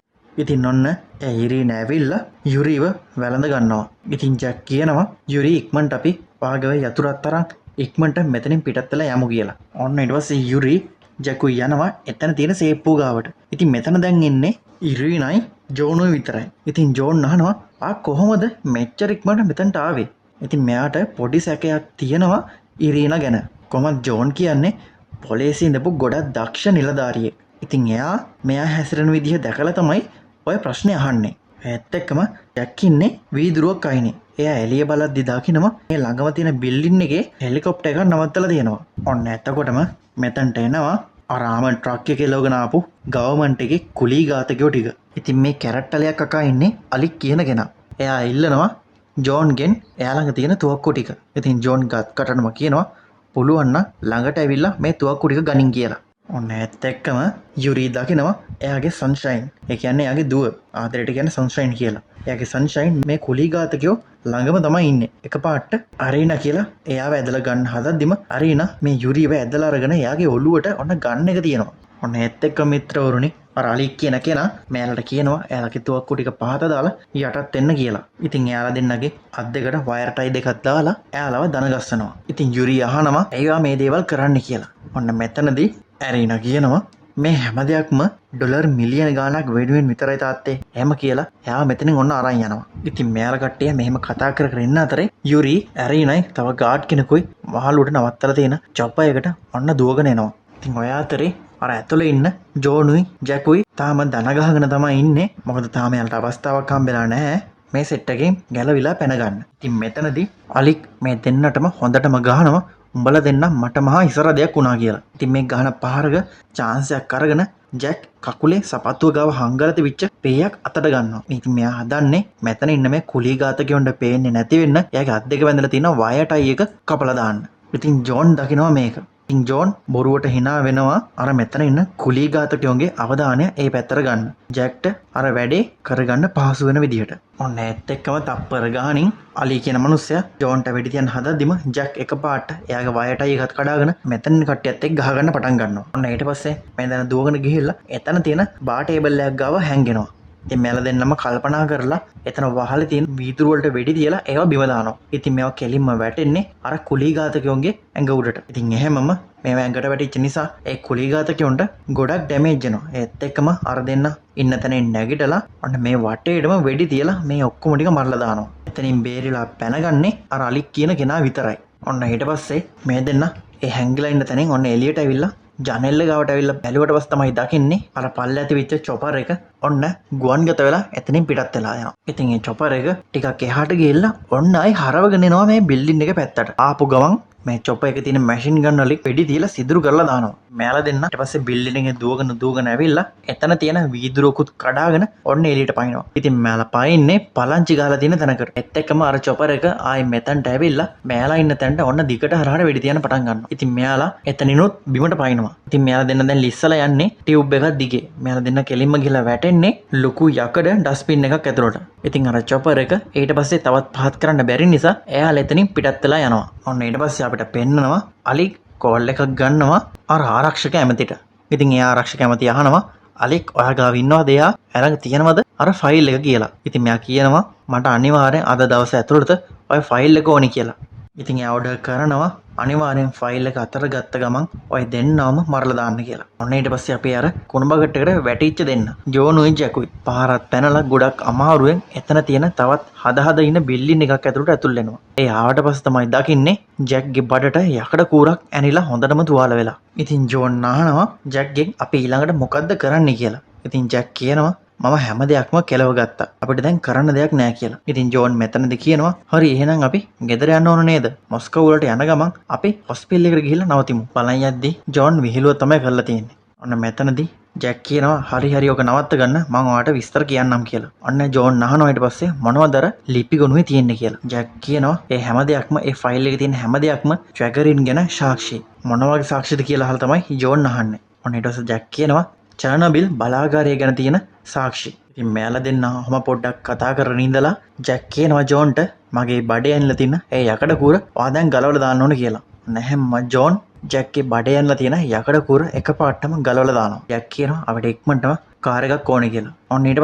ඉතින් ඔන්න ඒ ඉරීනා ඇවිල්ලා යුරිව වැළඳ ගන්නවා. ඉතින් ජැක් කියනවා යුරි ඉක්මනට අපි ඔයාගේ යතුරත් අරන් ඉක්මනට මෙතනින් පිටත් වෙලා යමු කියලා. ඔන්න ඊට පස්සේ යුරි ජැකුයි යනවා එතන තියෙන සේප්පුව ගාවට. ඉතින් මෙතන දැන් ඉන්නේ ඉරීනයි ජෝනුයි විතරයි. ඉතින් ජෝන් අහනවා ආ කොහොමද මෙච්චර ඉක්මනට මෙතනට ආවේ? ඉතින් මෙයාට පොඩි සැකයක් තියෙනවා ඉරීනා ගැන. කොහොමද ජෝන් කියන්නේ පොලිසියේ ඉඳපු ගොඩක් දක්ෂ නිලධාරියෙක්. ඉතින් එයා මෙයා හැසිරෙන විදිහ දැකලා තමයි ඔය ප්‍රශ්නේ අහන්නේ. ඒත් එක්කම ජැක් ඉන්නේ වීදුරුවක් අයිනේ. එයා එළිය බලද්දි දකිනවා මේ ළඟම තියෙන බිල්ඩින් එකේ හෙලිකොප්ටර් එකක් නවත්තලා තියෙනවා. ඔන්න එතකොටම මෙතනට එනවා අර ආමර් ට්‍රක් එකේ එලවගෙන ආපු ගවර්න්මන්ට් එකේ කුලී ඝාතකයෝ ටික. ඉතින් මේ කැරට්ටලයක් කකා ඉන්නේ අලික් කියන කෙනා. එයා ඉල්ලනවා ජෝන්ගෙන් එයා ළඟ තියෙන තුවක්කු ටික. ඉතින් ජෝන් ගත් කටනම කියනවා පුළුවන් නම් ළඟට ඇවිල්ලා මේ තුවක්කු ටික ගනින් කියලා. ඔන්න ඒත් එක්කම යුරි දකිනවා එයාගේ සන්ෂයින්. ඒ කියන්නේ එයාගේ දුව. ආදරයට කියන්නේ සන්ෂයින් කියලා. එයාගේ සන්ෂයින් මේ කුලී ඝාතකයෝ ළඟම තමයි ඉන්නේ. එකපාරට අරීනා කියලා එයාව ඇදලා ගන්න හදද්දිම අරීනා මේ යුරිව ඇදලා අරගෙන එයාගේ ඔළුවට ඔන්න ගන් එක තියෙනවා. ඔන්න ඒත් එක්ක මිත්‍රවරුනි අර අලික් කියන කෙනා මෙයාලට කියනවා එයාලගේ තුවක්කු ටික පහත දාලා යටත් වෙන්න කියලා. ඉතින් එයාලා දෙන්නගේ අත් දෙකට වයර් ටයි දෙකක් දාලා එයාලව දන ගස්සනවා. ඉතින් යුරි අහනවා ඇයි ඔයා මේ දේවල් කරන්නේ කියලා. ඔන්න මෙතනදී ඇරීනා කියනවා මේ හැම දෙයක්ම ඩොලර් මිලියන ගාණක් වෙනුවෙන් විතරයි තාත්තේ. එහෙම කියලා එයා මෙතනින් ඔන්න අරන් යනවා. ඉතින් මෙයාලා කට්ටිය මෙහෙම කතා කර කර ඉන්න අතරේ යුරි ඇරීනයි තව ගාඩ් කෙනෙකුයි මහලුවට නවත්තලා තියෙන චොප්පර් එකට ඔන්න දුවගෙන එනවා. ඉතින් ඔය අතරේ අර ඇතුලේ ඉන්න ජෝනුයි ජැකුයි තාම දන ගහගෙන තමයි ඉන්නේ. මොකද තාම එයාලට අවස්ථාවක් හම්බෙලා නැහැ මේ සෙට් එකෙන් ගැලවිලා පැන ගන්න. ඉතින් මෙතනදී අලික් මේ දෙන්නටම හොඳටම ගහනවා උඹලා දෙන්න මට මහා ඉසර දෙයක් වුණා කියලා. ඉතින් මේ ගහන පහරක චාන්ස් එකක් අරගෙන ජැක් කකුලේ සපත්තුව ගාව හංගලා තිබිච්ච පේයක් අතට ගන්නවා. ඉතින් මෙයා හදන්නේ මෙතන ඉන්න මේ කුලී ඝාතකයන්ට පේන්නේ නැති වෙන්න එයාගේ අත් දෙක බැඳලා තියෙන වයර් ටයි එක කපලා දාන්න. ඉතින් ජෝන් දකිනවා මේක. ඉතින් ජෝන් බොරුවට hina වෙනවා අර මෙතන ඉන්න කුලී ඝාතකයන්ගේ අවධානය ඒ පැත්තට ගන්න. ජැක්ට අර වැඩේ කරගන්න පහසු වෙන විදිහට. ඔන්න ඒත් එක්කම තප්පර ගානින් අලි කියන මනුස්සයා ජෝන්ට වෙඩි තියන්න හදද්දිම ජැක් එකපාරට එයාගේ වයර් ටයි එකත් කඩාගෙන මෙතන කට්ටියත් එක්ක ගහ ගන්න පටන් ගන්නවා. ඔන්න ඊට පස්සේ මේ දැන දුවගෙන ගිහිල්ලා එතන තියෙන බාර් ටේබල් එකක් ගාව හැංගෙනවා. ඉතින් මෙයාලා දෙන්නම කල්පනා කරලා එතන වහලේ තියෙන වීදුරු වලට වෙඩි තියලා ඒවා බිම දානවා. ඉතින් මේවා කෙලින්ම වැටෙන්නේ අර කුලී ඝාතකයන්ගේ ඇඟ උඩට. ඉතින් එහෙමම මේවා ඇඟට වැටිච්ච නිසා ඒ කුලී ඝාතකයන්ට ගොඩක් ඩැමේජ් වෙනවා. ඒත් එක්කම අර දෙන්න ඉන්න තැනින් නැගිටලා ඔන්න මේ වටේටම වෙඩි තියලා මේ ඔක්කොම ටික මරලා දානවා. එතනින් බේරිලා පැනගන්නේ අර අලික් කියන කෙනා විතරයි. ඔන්න ඊට පස්සේ මේ දෙන්න ඒ හැංගිලා ඉන්න තැනින් ඔන්න එළියට ඇවිල්ලා ජනෙල්ල ගාවට ඇවිල්ලා බැලුවට පස්සේ තමයි දකින්නේ අර පල්ලේ ඇති වෙච්ච චොපර් එක ඔන්න ගුවන්ගත වෙලා එතනින් පිටත් වෙලා යනවා. ඉතින් ඒ චොපර් එක ටිකක් එහාට ගිහිල්ලා ඔන්න ආයි හරවගෙන එනවා මේ බිල්ඩින් එක පැත්තට. ආපු ගමන් මේ චොපර් එකේ තියෙන මැෂින් ගන් වලින් වෙඩි තියලා සිදුරු කරලා දානවා. මෙයාලා දෙන්න ඊට පස්සේ බිල්ඩින් එකේ දුවගෙන දුවගෙන ඇවිල්ලා එතන තියෙන වීදුරුවකුත් කඩාගෙන ඔන්න එළියට පනිනවා. ඉතින් මෙයාලා පනින්නේ පලංචි ගහලා තියෙන තැනකට. ඒත් එක්කම අර චොපර් එක ආයි මෙතනට ඇවිල්ලා මෙයාලා ඉන්න තැනට ඔන්න දිගට හරහට වෙඩි තියන්න පටන් ගන්නවා. ඉතින් මෙයාලා එතනිනුත් බිමට පනිනවා. ඉතින් මෙයාලා දෙන්න දැන් ලිස්සලා යන්නේ ටියුබ් එකක් දිගේ. මෙයාලා දෙන්න කෙලින්ම ගිහලා වැටෙන්නේ ලොකු යකඩ ඩස්බින් එකක් ඇතුළට. ඉතින් අර චොපර් එක ඊට පස්සේ තවත් පහත් කරන්න බැරි නිසා එයාලා එතනින් පිටත් වෙලා යනවා. ඔන්න ඊට පස්සේ අපිට පෙන්නනවා අලික් කෝල් එකක් ගන්නවා අර ආරක්ෂක ඇමතිට. ඉතින් ඒ ආරක්ෂක ඇමති අහනවා අලික් ඔයා ගාව ඉන්නවද එයා ළඟ තියෙනවද අර ෆයිල් එක කියලා. ඉතින් මෙයා කියනවා මට අනිවාර්යෙන් අද දවස ඇතුළත ඔය ෆයිල් එක ඕනි කියලා. ඉතින් එයා ඔඩර් කරනවා අනිවාර්යෙන් ෆයිල් එක අතර ගත්ත ගමන් ඔය දෙන්නවම මරලා දාන්න කියලා. ඔන්න ඊට පස්සේ අපි අර කුණු බකට් එකට වැටිච්ච දෙන්න ජෝනුයි ජැකුයි පාරත් පැනලා ගොඩක් අමාරුවෙන් එතන තියෙන තවත් හද හද ඉන්න බිල්ඩින් එකක් ඇතුළට ඇතුල් වෙනවා. ඒ ආවට පස්සේ තමයි දකින්නේ ජැක්ගේ බඩට යකඩ කූරක් ඇනිලා හොඳටම තුවාල වෙලා. ඉතින් ජෝන් අහනවා ජැක්ගෙන් අපි ඊළඟට මොකද්ද කරන්නේ කියලා. ඉතින් ජැක් කියනවා මම හැම දෙයක්ම කෙලව ගත්තා. අපිට දැන් කරන්න දෙයක් නෑ කියලා. ඉතින් ජෝන් මෙතනදී කියනවා හරි එහෙනම් අපි ගෙදර යන්න ඕන නේද? මොස්කෝ වලට යන ගමන් අපි හොස්පිටල් එකට ගිහිල්ලා නවතිමු. බලන් යද්දි ජෝන් විහිළුව තමයි කරලා තියෙන්නේ. ඔන්න මෙතනදී ජැක් කියනවා හරි හරි ඔක නවත්ත ගන්න මං ඔයාට විස්තර කියන්නම් කියලා. ඔන්න ජෝන් අහනවා ඊට පස්සේ මොනවද අර ලිපි ගොනුවේ තියෙන්නේ කියලා. ජැක් කියනවා ඒ හැම දෙයක්ම ඒ ෆයිල් එකේ තියෙන හැම දෙයක්ම ට්‍රැගරින් ගැන සාක්ෂි. මොන වගේ සාක්ෂිද කියලා අහලා තමයි ජෝන් අහන්නේ. ඔන්න ඊට පස්සේ ජැක් කියනවා චර්නබිල් බලාගාරය ගැන තියෙන සාක්ෂි. ඉතින් මෙයාලා දෙන්න ඔහොම පොඩ්ඩක් කතා කරගෙන ඉඳලා ජැක් කියනවා ජෝන්ට මගේ බඩේ ඇනලා තියෙන ඒ යකඩ කූර ඔයා දැන් ගලවලා දාන්න ඕන කියලා. නැහැම්ම ජෝන් ජැක්ගේ බඩේ ඇනලා තියෙන යකඩ කූර එකපාරටම ගලවලා දානවා. ජැක් කියනවා අපිට ඉක්මනටම කාර් එකක් ඕනේ කියලා. ඔන්න ඊට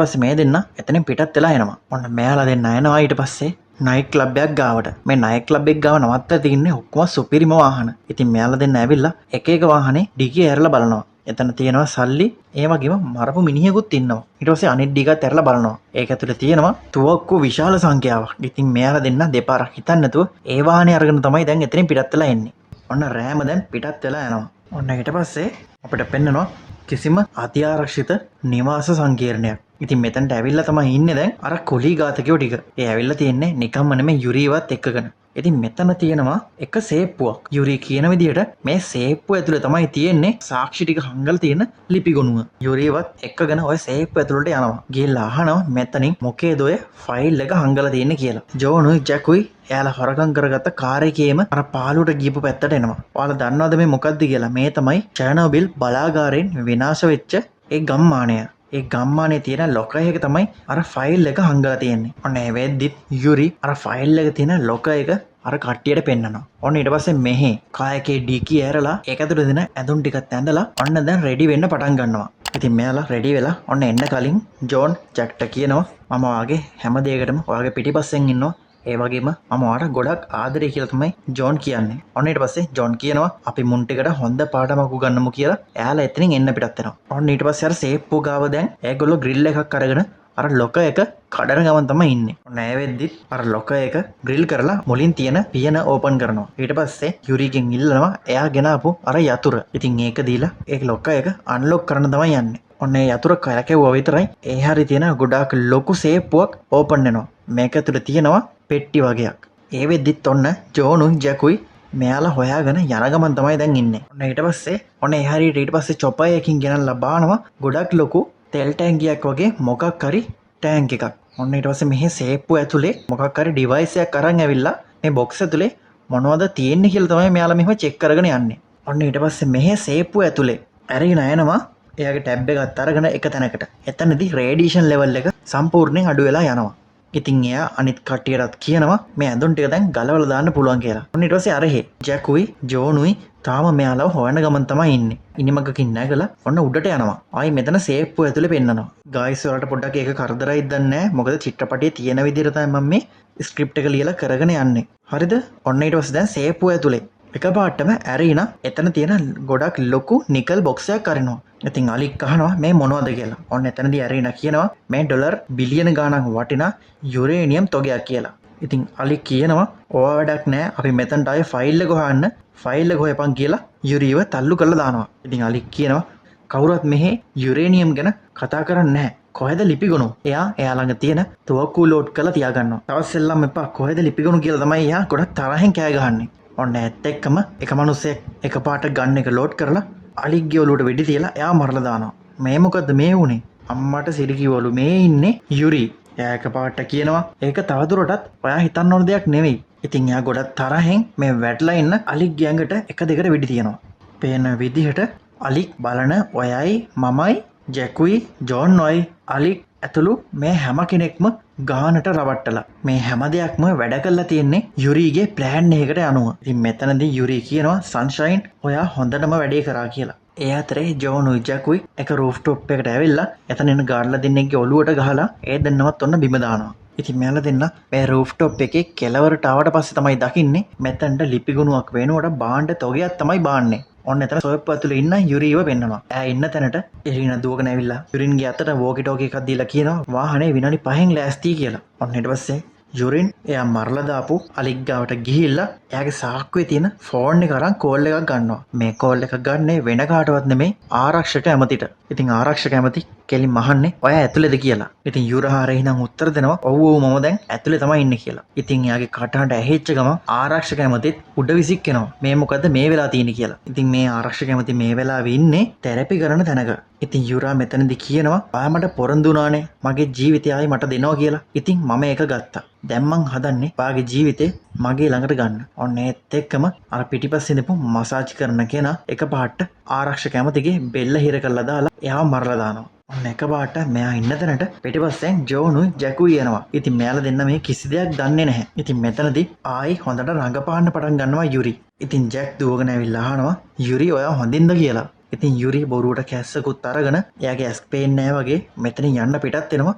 පස්සේ මේ දෙන්න එතනින් පිටත් වෙලා එනවා. ඔන්න මෙයාලා දෙන්න එනවා ඊට පස්සේ නයිට් ක්ලබ් එකක් ගාවට. මේ නයිට් ක්ලබ් එක ගාව නවත්තලා තින්නේ ඔක්කොම සුපිරිම වාහන. ඉතින් මෙයාලා දෙන්න ඇවිල්ලා එක එක වාහනේ ඩිගිය ඇරලා බලනවා. එතන තියෙනවා සල්ලි, ඒ වගේම මරපු මිනිහෙකුත් ඉන්නවා. ඊට පස්සේ අනිත් ඩිගත් ඇරලා බලනවා. ඒක ඇතුලේ තියෙනවා තුවක්කු විශාල සංඛ්‍යාවක්. ඉතින් මෙයාලා දෙන්න දෙපාරක් හිතන්නේ නැතුව ඒ වාහනේ අරගෙන තමයි දැන් එතනින් පිටත් වෙලා එන්නේ. ඔන්න රෑම දැන් පිටත් වෙලා යනවා. ඔන්න ඊට පස්සේ අපිට පෙන්නනවා කිසිම අතිආරක්ෂිත නිවාස සංකීර්ණයක්. ඉතින් මෙතනට ඇවිල්ලා තමයි ඉන්නේ දැන් අර කුලී ඝාතකයෝ ටික. ඒ ඇවිල්ලා තියෙන්නේ නිකම්ම නෙමෙයි යුරිවත් එක්කගෙන. ඉතින් මෙතන තියෙනවා එක සේප්පුවක්. යුරි කියන විදිහට මේ සේප්පුව ඇතුලේ තමයි තියෙන්නේ සාක්ෂි ටික හංගලා තියෙන ලිපිගොනුව. යුරිවත් එක්කගෙන ඔය සේප්පුව ඇතුළට යනවා. ගිහලා අහනවා මෙතනින් මොකේද ඔය ෆයිල් එක හංගලා තියෙන්නේ කියලා. ජෝනුයි ජැකුයි එයාලා හොරකම් කරගත්ත කාර් එකේම අර පාළුවට ගියපු පැත්තට එනවා. ඔයාලා දන්නවද මේ මොකද්ද කියලා? මේ තමයි චර්නෝබිල් බලාගාරයෙන් විනාශ වෙච්ච ඒ ගම්මානය. ඒ ගම්මානයේ තියෙන ලොකර් එක තමයි අර ෆයිල් එක හංගලා තියෙන්නේ. ඔන්න ඒ වෙද්දිත් යුරි අර ෆයිල් එක තියෙන ලොකර් එක අර කට්ටියට පෙන්නනවා. ඔන්න ඊට පස්සේ මෙහෙ කාර් එකේ ඩිකි ඇරලා ඒක ඇතුලේ තියෙන ඇඳුම් ටිකත් ඇඳලා ඔන්න දැන් රෙඩි වෙන්න පටන් ගන්නවා. ඉතින් මෙයාලා රෙඩි වෙලා ඔන්න එන්න කලින් ජෝන් ජැක්ට කියනවා මම ඔයාගේ හැම දෙයකටම ඔයාගේ පිටිපස්සෙන් ඉන්නවා. ඒ වගේම මම ඔයාට ගොඩක් ආදරේ කියලා තමයි ජෝන් කියන්නේ. ඔන්න ඊට පස්සේ ජෝන් කියනවා අපි මුන් ටිකට හොඳ පාඩමක් උගන්වමු කියලා. එයාලා එතනින් එන්න පිටත් වෙනවා. ඔන්න ඊට පස්සේ අර සේප්පුව ගාව දැන් ඒගොල්ලෝ ග්‍රිල් එකක් අරගෙන අර ලොකර් එක කඩන ගමන් තමයි ඉන්නේ. ඔන්න ඒ වෙද්දිත් අර ලොකර් එක ග්‍රිල් කරලා මුලින් තියෙන පියන ඕපන් කරනවා. ඊට පස්සේ යුරිගෙන් ඉල්ලනවා එයා ගෙනාපු අර යතුර. ඉතින් ඒක දීලා ඒ ලොකර් එක අන්ලොක් කරන්න තමයි යන්නේ. ඔන්න ඒ යතුර කරකැව්වා විතරයි ඒ හරි තියෙන ගොඩාක් ලොකු සේප්පුවක් ඕපන් වෙනවා. මේක ඇතුලේ තියෙනවා පෙට්ටි වගේක්. ඒ වෙද්දිත් ඔන්න ජෝනුයි ජැකුයි මෙයාලා හොයාගෙන යන ගමන් තමයි දැන් ඉන්නේ. ඔන්න ඊට පස්සේ ඔන්න ඒ හරියට ඊට පස්සේ චොපර් එකකින් ගෙනල්ලා බානවා ගොඩක් ලොකු තෙල් ටැංකියක් වගේ මොකක් හරි ටැංක් එකක්. ඔන්න ඊට පස්සේ මෙහි සේප්පුව ඇතුලේ මොකක් හරි ඩිවයිස් එකක් අරන් ඇවිල්ලා මේ බොක්ස් ඇතුලේ මොනවද තියෙන්නේ කියලා තමයි මෙයාලා මෙහෙම චෙක් කරගෙන යන්නේ. ඔන්න ඊට පස්සේ මෙහි සේප්පුව ඇතුලේ ඇරිනා එනවා එයාගේ ටැබ් එකත් අරගෙන එක තැනකට. එතනදී රේඩියේෂන් ලෙවල් එක සම්පූර්ණයෙන් අඩු වෙලා යනවා. ඉතින් එයා අනිත් කට්ටියටත් කියනවා මේ ඇඳුම් ටික දැන් ගලවලා දාන්න පුළුවන් කියලා. ඔන්න ඊට පස්සේ අරහෙ ජැකුයි ජෝනුයි තාම මෙයාලව හොයන ගමන් තමයි ඉන්නේ. ඉනිමගකින් නැගලා ඔන්න උඩට යනවා. ආයි මෙතන සේප්පුව ඇතුලේ පෙන්නනවා. ගායිස් ඔයාලට පොඩ්ඩක් ඒක කරදරයිද දන්නේ නැහැ. මොකද චිත්‍රපටයේ තියෙන විදිහට තමයි මම මේ ස්ක්‍රිප්ට් එක ලියලා කරගෙන යන්නේ. හරිද? ඔන්න ඊට පස්සේ දැන් සේප්පුව ඇතුලේ එකපාරටම ඇරීනා එතන තියෙන ගොඩක් ලොකු නිකල් බොක්ස් එකක් අරිනවා. ඉතින් අලික් අහනවා මේ මොනවද කියලා. ඔන්න එතනදී ඇරීනා කියනවා මේ ඩොලර් බිලියන ගාණක් වටිනා යුරේනියම් තොගයක් කියලා. ඉතින් අලික් කියනවා ඕවා වැඩක් නෑ අපි මෙතනට ආයේ ෆයිල් එක හොයන්න ෆයිල් එක හොයපන් කියලා යුරිව තල්ලු කරලා දානවා. ඉතින් අලික් කියනවා කවුරුවත් මෙහෙ යුරේනියම් ගැන කතා කරන්නේ නැහැ. කොහෙද ලිපිගොනු? එයා එයා ළඟ තියෙන තුවක්කු ලෝඩ් කරලා තියාගන්නවා. තවත් සෙල්ලම් එපා. කොහෙද ලිපිගොනු කියලා තමයි එයා ගොඩක් තරහෙන් කෑ ගහන්නේ. ඔන්න ඇත්ත එක්කම එක මිනිස්සෙක් එකපාරට ගන් එක ලෝඩ් කරලා අලික්ගේ ඔලුවට වෙඩි තියලා එයා මරලා දානවා. මේ මොකද්ද මේ වුනේ? අම්මට සිරි කිව්වලු මේ ඉන්නේ යුරි. එයා එකපාරට කියනවා ඒක තවදුරටත් ඔයා හිතන්න ඕන දෙයක් නෙවෙයි. ඉතින් එයා ගොඩක් තරහෙන් මේ වැටලා ඉන්න අලික්ගේ ඇඟට එක දෙකට වෙඩි තියනවා. පේන විදිහට අලික් බලන ඔයයි මමයි ජැකුයි ජෝන්වයි අලික් ඇතුළු මේ හැම කෙනෙක්ම ගානට රවට්ටලා මේ හැම දෙයක්ම වැඩ කරලා තියෙන්නේ යුරිගේ ප්ලෑන් එකකට අනුව. ඉතින් මෙතනදී යුරි කියනවා සන්ෂයින් ඔයා හොඳටම වැඩේ කරා කියලා. ඒ අතරේ ජෝනුයි ජැකුයි එක රූෆ් ටොප් එකට ඇවිල්ලා එතන ඉන්න ගාඩ්ලා දෙන්නෙක්ගේ ඔලුවට ගහලා ඒ දෙන්නවත් ඔන්න බිම දානවා. ඉතින් මෙයාලා දෙන්න මේ රූෆ් ටොප් එකේ කෙළවරට ආවට පස්සේ තමයි දකින්නේ මෙතනට ලිපිගුණුවක් වෙනුවට භාණ්ඩ තොගයක් තමයි බාන්නේ. ඔන්න එතන සොයප්පු ඇතුලේ ඉන්න යුරිව පෙන්නනවා. ඈ ඉන්න තැනට එරිනා දුවගෙන ඇවිල්ලා යුරින්ගේ අතට වෝකි ටෝකි එකක් දීලා කියනවා වාහනේ විනාඩි 5න් ලෑස්ති කියලා. ඔන්න ඊට පස්සේ යුරින් එයා මරලා දාපු අලික් ගාවට ගිහිල්ලා එයාගේ සාක්කුවේ තියෙන ෆෝන් එක අරන් කෝල් එකක් ගන්නවා. මේ කෝල් එක ගන්නේ වෙන කාටවත් නෙමෙයි ආරක්ෂක ඇමතිට. ඉතින් ආරක්ෂක ඇමති කෙලින්ම අහන්නේ ඔයා ඇතුලේද කියලා. ඉතින් යුරහාර එහෙනම් උත්තර දෙනවා ඔව් ඔව් මම දැන් ඇතුලේ තමයි ඉන්නේ කියලා. ඉතින් එයාගේ කටහඬ ඇහිච්ච ගමන් ආරක්ෂක ඇමතිත් උඩ විසික්කෙනවා. මේ මොකද්ද මේ වෙලා තියෙන්නේ කියලා. ඉතින් මේ ආරක්ෂක ඇමති මේ වෙලාවේ ඉන්නේ තෙරපි කරන තැනක. ඉතින් යුරා මෙතනදි කියනවා ඔයා මට පොරොන්දු වුණානේ මගේ ජීවිතය ආයි මට දෙනවා කියලා. ඉතින් මම ඒක ගත්තා. දැන් මං හදන්නේ ඔයාගේ ජීවිතේ මගේ ළඟට ගන්න. ඔන්න ඒත් එක්කම අර පිටිපස්සේ ඉඳපු මසාජ් කරන කෙනා එකපාරට ආරක්ෂක ඇමතිගේ බෙල්ල හිර කරලා දාලා එයාව මරලා දානවා. ඔන්න එකපාරට මෙයා ඉන්න තැනට පිටිපස්සෙන් ජෝනුයි ජැකුයි එනවා. ඉතින් මෙයාලා දෙන්න මේ කිසි දෙයක් දන්නේ නැහැ. ඉතින් මෙතනදී ආයි හොඳට රඟපාන්න පටන් ගන්නවා යුරි. ඉතින් ජැක් දුවගෙන ඇවිල්ලා අහනවා යුරි ඔයා හොඳින්ද කියලා. ඉතින් යුරි බොරුවට කැස්සකුත් අරගෙන එයාගේ ඇස් පේන්නේ නැහැ වගේ මෙතනින් යන්න පිටත් වෙනවා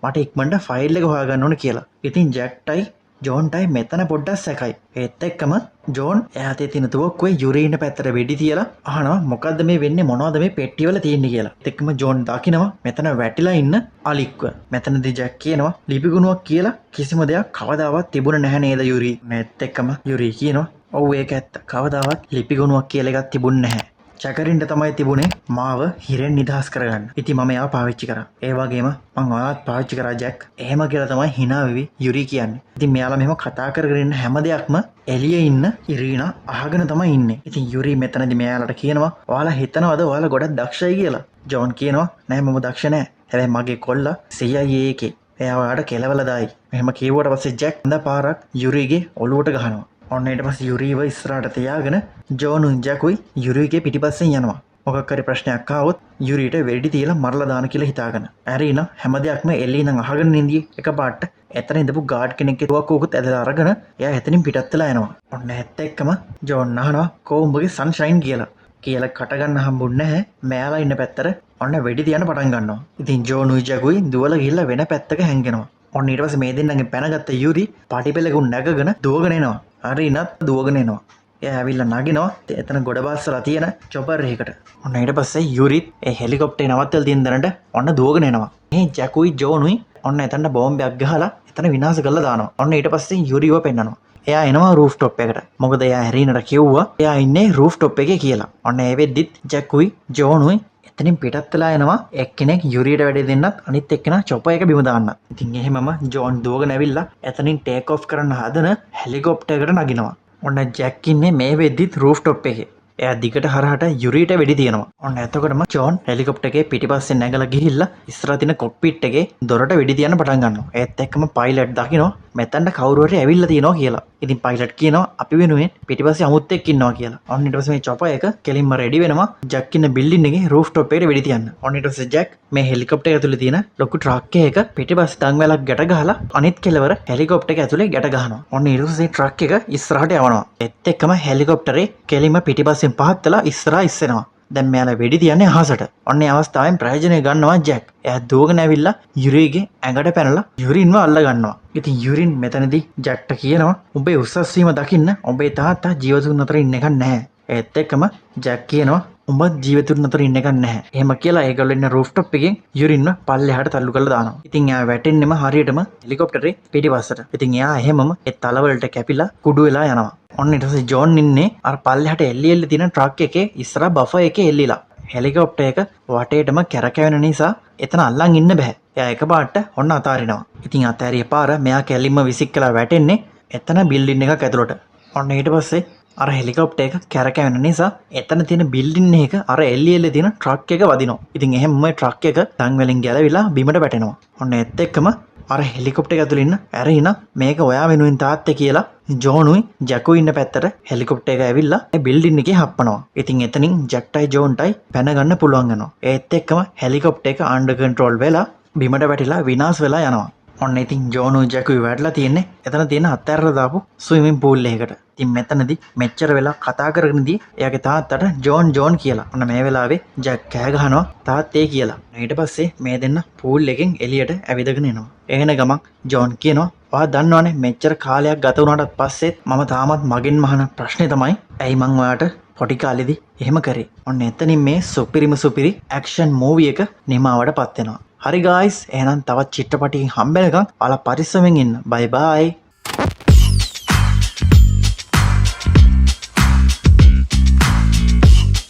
මට ඉක්මනට ෆයිල් එක හොයාගන්න ඕන කියලා. ඉතින් ජැක්ටයි ජෝන්ටයි මෙතන පොඩ්ඩක් සැකයි. ඒත් එක්කම ජෝන් එයා අතේ තියෙන තුවක්කුවේ යුරි ඉන්න පැත්තට වෙඩි තියලා අහනවා මොකද්ද මේ වෙන්නේ මොනවද මේ පෙට්ටිවල තියෙන්නේ කියලා. ඒත් එක්කම ජෝන් දකිනවා මෙතන වැටිලා ඉන්න අලික්ව. මෙතනදී ජැක් කියනවා ලිපිගුණුවක් කියලා කිසිම දෙයක් කවදාවත් තිබුණ නැහැ නේද යුරි. මේත් එක්කම යුරි කියනවා ඔව් ඒක ඇත්ත. කවදාවත් ලිපිගුණුවක් කියලා එකක් තිබුණ නැහැ. චැකරින්ට තමයි තිබුණේ මාව හිරෙන් නිදහස් කරගන්න. ඉතින් මම එයාව පාවිච්චි කරා. ඒ වගේම මං ඔයාත් පාවිච්චි කරා ජැක්. එහෙම කියලා තමයි හිනා වෙවි යුරි කියන්නේ. ඉතින් මෙයාලා මෙහෙම කතා කරගෙන ඉන්න හැම දෙයක්ම එළියේ ඉන්න ඉරීනා අහගෙන තමයි ඉන්නේ. ඉතින් යුරි මෙතනදි මෙයාලට කියනවා ඔයාලා හිතනවද ඔයාලා ගොඩක් දක්ෂයි කියලා? ජෝන් කියනවා නෑ, මම දක්ෂ නෑ. හැබැයි මගේ කොල්ලා CIA එකේ. එයා ඔයාට කෙලවලා දායි. මෙහෙම කිව්වට පස්සේ ජැක් හොඳ පාරක් යුරිගේ ඔලුවට ගහනවා. ඔන්න ඊට පස්සේ යුරිව ඉස්සරහට තියාගෙන ජෝනුයි ජැකුයි යුරිගේ පිටිපස්සෙන් යනවා. මොකක් හරි ප්‍රශ්නයක් ආවොත් යුරිට වෙඩි තියලා මරලා දාන කියලා හිතාගෙන. ඇරීනා හැම දෙයක්ම එළියේ ඉඳන් අහගෙන ඉඳී එකපාරට එතන ඉඳපු ගාඩ් කෙනෙක්ගේ තුවක්කුවකුත් ඇදලා අරගෙන එයා එතනින් පිටත් වෙලා යනවා. ඔන්න ඇත්ත එක්කම ජෝන් අහනවා කෝ උඹගේ සන්ෂයින් කියලා. කියලා කට ගන්න හම්බුන්නේ නැහැ. මෙයාලා ඉන්න පැත්තට ඔන්න වෙඩි තියන්න පටන් ගන්නවා. ඉතින් ජෝනුයි ජැකුයි දුවලා ගිහිල්ලා වෙන පැත්තක හැංගෙනවා. ඔන්න ඊට පස්සේ මේ දෙන්නගෙන් පැනගත්ත යුරි පටිපෙලකුන් නැගගෙන දුවගෙන එනවා. අරීනත් දුවගෙන එනවා. එයා ඇවිල්ලා නගිනවා එතන ගොඩ බස්සලා තියෙන චොපර් එකකට. ඔන්න ඊට පස්සේ යුරිත් ඒ හෙලිකොප්ටරේ නවත්තලා තියෙන තැනට ඔන්න දුවගෙන එනවා. මේ ජැකුයි ජෝනුයි ඔන්න එතනට බෝම්බයක් ගහලා එතන විනාශ කරලා දානවා. ඔන්න ඊට පස්සේ යුරිව පෙන්නනවා. එයා එනවා රූෆ් ටොප් එකට. මොකද එයා ඇරීනට කිව්වා එයා ඉන්නේ රූෆ් ටොප් එකේ කියලා. ඔන්න ඒ වෙද්දිත් ජැකුයි ජෝනුයි එතනින් පිටත් වෙලා එනවා. එක්කෙනෙක් යුරියට වැඩේ දෙන්නත් අනිත් එක්කෙනා චොපර් එක බිම දාන්නත්. ඉතින් එහෙමම ජෝන් දුවගෙන ඇවිල්ලා එතනින් ටේක් ඔෆ් කරන්න හදන හෙලිකොප්ටර් එකට නගිනවා. ඔන්න ජැක් ඉන්නේ මේ වෙද්දිත් රූෆ් ටොප් එකේ. එයා දිගට හරහට යුරියට වෙඩි තියනවා. ඔන්න එතකොටම ජෝන් හෙලිකොප්ටර් එකේ පිටිපස්සෙන් නැගලා ගිහිල්ලා ඉස්සරහ තියෙන කොක්පිට් එකේ දොරට වෙඩි තියන්න පටන් ගන්නවා. ඒත් එක්කම පයිලට් දකිනවා මෙතනට කවුරු හරි ඇවිල්ලා තියෙනවා කියලා. ඉතින් පයිලට් කියනවා අපි වෙනුවෙන් පිටිපස්සේ අමුත්තෙක් ඉන්නවා කියලා. ඔන්න ඊට පස්සේ මේ චොපර් එක කෙලින්ම රෙඩි වෙනවා ජැක් ඉන්න බිල්ඩින් එකේ රූෆ් ටොප් එකට වෙඩි තියන්න. ඔන්න ඊට පස්සේ ජැක් මේ හෙලිකොප්ටර් එක ඇතුලේ තියෙන ලොකු ට්‍රක් එකක පිටිපස්සේ දන්වැලක් ගැට ගහලා අනිත් කෙළවර හෙලිකොප්ටර් එක ඇතුලේ ගැට ගහනවා. ඔන්න ඊට පස්සේ ට්‍රක් එක ඉස්සරහට යවනවා. ඒත් එක්කම හෙලිකොප්ටරේ කෙලින්ම පිටිපස්සෙන් පහත් වෙලා ඉස්සරහා ඉස්සෙනවා. දැන් මෙයාලා වෙඩි තියන්නේ අහසට. ඔන්න ඒ අවස්ථාවෙන් ප්‍රයෝජනය ගන්නවා ජැක්. එයා දුවගෙන ඇවිල්ලා යුරිගේ ඇඟට පැනලා යුරින්ව අල්ල ගන්නවා. ඉතින් යුරින් මෙතනදී ජැක්ට කියනවා උඹේ උසස් වීම දකින්න උඹේ තාත්තා ජීවතුන් අතර ඉන්න එකක් නැහැ. ඒත් එක්කම ජැක් කියනවා උඹත් ජීවතුන් අතර ඉන්න එකක් නැහැ. එහෙම කියලා ඒගොල්ලෝ ඉන්න රූෆ් ටොප් එකෙන් යුරින්ව පල්ලෙහාට තල්ලු කරලා දානවා. ඉතින් එයා වැටෙන්නෙම හරියටම හෙලිකොප්ටරේ පිටිපස්සට. ඉතින් එයා එහෙමම ඒ තලවලට කැපිලා කුඩු වෙලා යනවා. ඔන්න ඊට පස්සේ ජෝන් ඉන්නේ අර පල්ලෙහාට එල්ලි එල්ලි තියෙන ට්‍රක් එකේ ඉස්සරහ බෆර් එකේ එල්ලිලා. හෙලිකොප්ටර් එක වටේටම කැරකෙවෙන නිසා එතන අල්ලන් ඉන්න බෑ. එයා එකපාරට ඔන්න අතාරිනවා. ඉතින් අතෑරිය පාර මෙයා කෙලින්ම විසික් කළා වැටෙන්නේ එතන බිල්ඩින් එකක් ඇතුළට. ඔන්න ඊට පස්සේ අර හෙලිකොප්ටර් එක කැරකෙවෙන නිසා එතන තියෙන බිල්ඩින් එක අර එල්ලි එල්ලි තියෙන ට්‍රක් එක වදිනවා. ඉතින් එහෙම්ම ට්‍රක් එක තන් වලින් ගැලවිලා බිමට වැටෙනවා. ඔන්න ඒත් එක්කම අර හෙලිකොප්ටර් එක ඇතුළේ ඉන්න ඇරීනා මේක ඔයා වෙනුවෙන් තාත්තේ කියලා ජෝනුයි ජැකුයි ඉන්න පැත්තට හෙලිකොප්ටර් එක ඇවිල්ලා ඒ බිල්ඩින් එකේ හප්පනවා. ඉතින් එතනින් ජැක්ටයි ජෝන්ටයි පැන ගන්න පුළුවන් වෙනවා. ඒත් එක්කම හෙලිකොප්ටර් එක අන්ඩර් කන්ට්‍රෝල් වෙලා බිමට වැටිලා විනාශ වෙලා යනවා. ඔන්න ඉතින් ජෝනුයි ජැකුයි වැටලා තියෙන්නේ එතන තියෙන අත්හැරලා දාපු ස්විමින් පූල් එකකට. ඉතින් මෙතනදි මෙච්චර වෙලා කතා කරගෙන ඉඳී එයාගේ තාත්තට ජෝන් ජෝන් කියලා. ඔන්න මේ වෙලාවේ ජැක් කෑ ගහනවා තාත්තේ කියලා. ඊට පස්සේ මේ දෙන්න පූල් එකෙන් එළියට ඇවිදගෙන එනවා. එන ගමන් ජෝන් කියනවා ඔයා දන්නවනේ මෙච්චර කාලයක් ගත වුණාට පස්සෙත් මම තාමත් මගෙන් අහන ප්‍රශ්නේ තමයි ඇයි මං ඔයාට පොඩි කාලෙදි එහෙම කරේ. ඔන්න එතනින් මේ සුපිරිම සුපිරි ඇක්ෂන් මූවි එක නිමාවට පත් වෙනවා. හරි ගායිස්, එහෙනම් තවත් චිත්‍රපටයකින් හම්බ වෙනකන් ඔයාලා පරිස්සමෙන් ඉන්න. බයි බයි.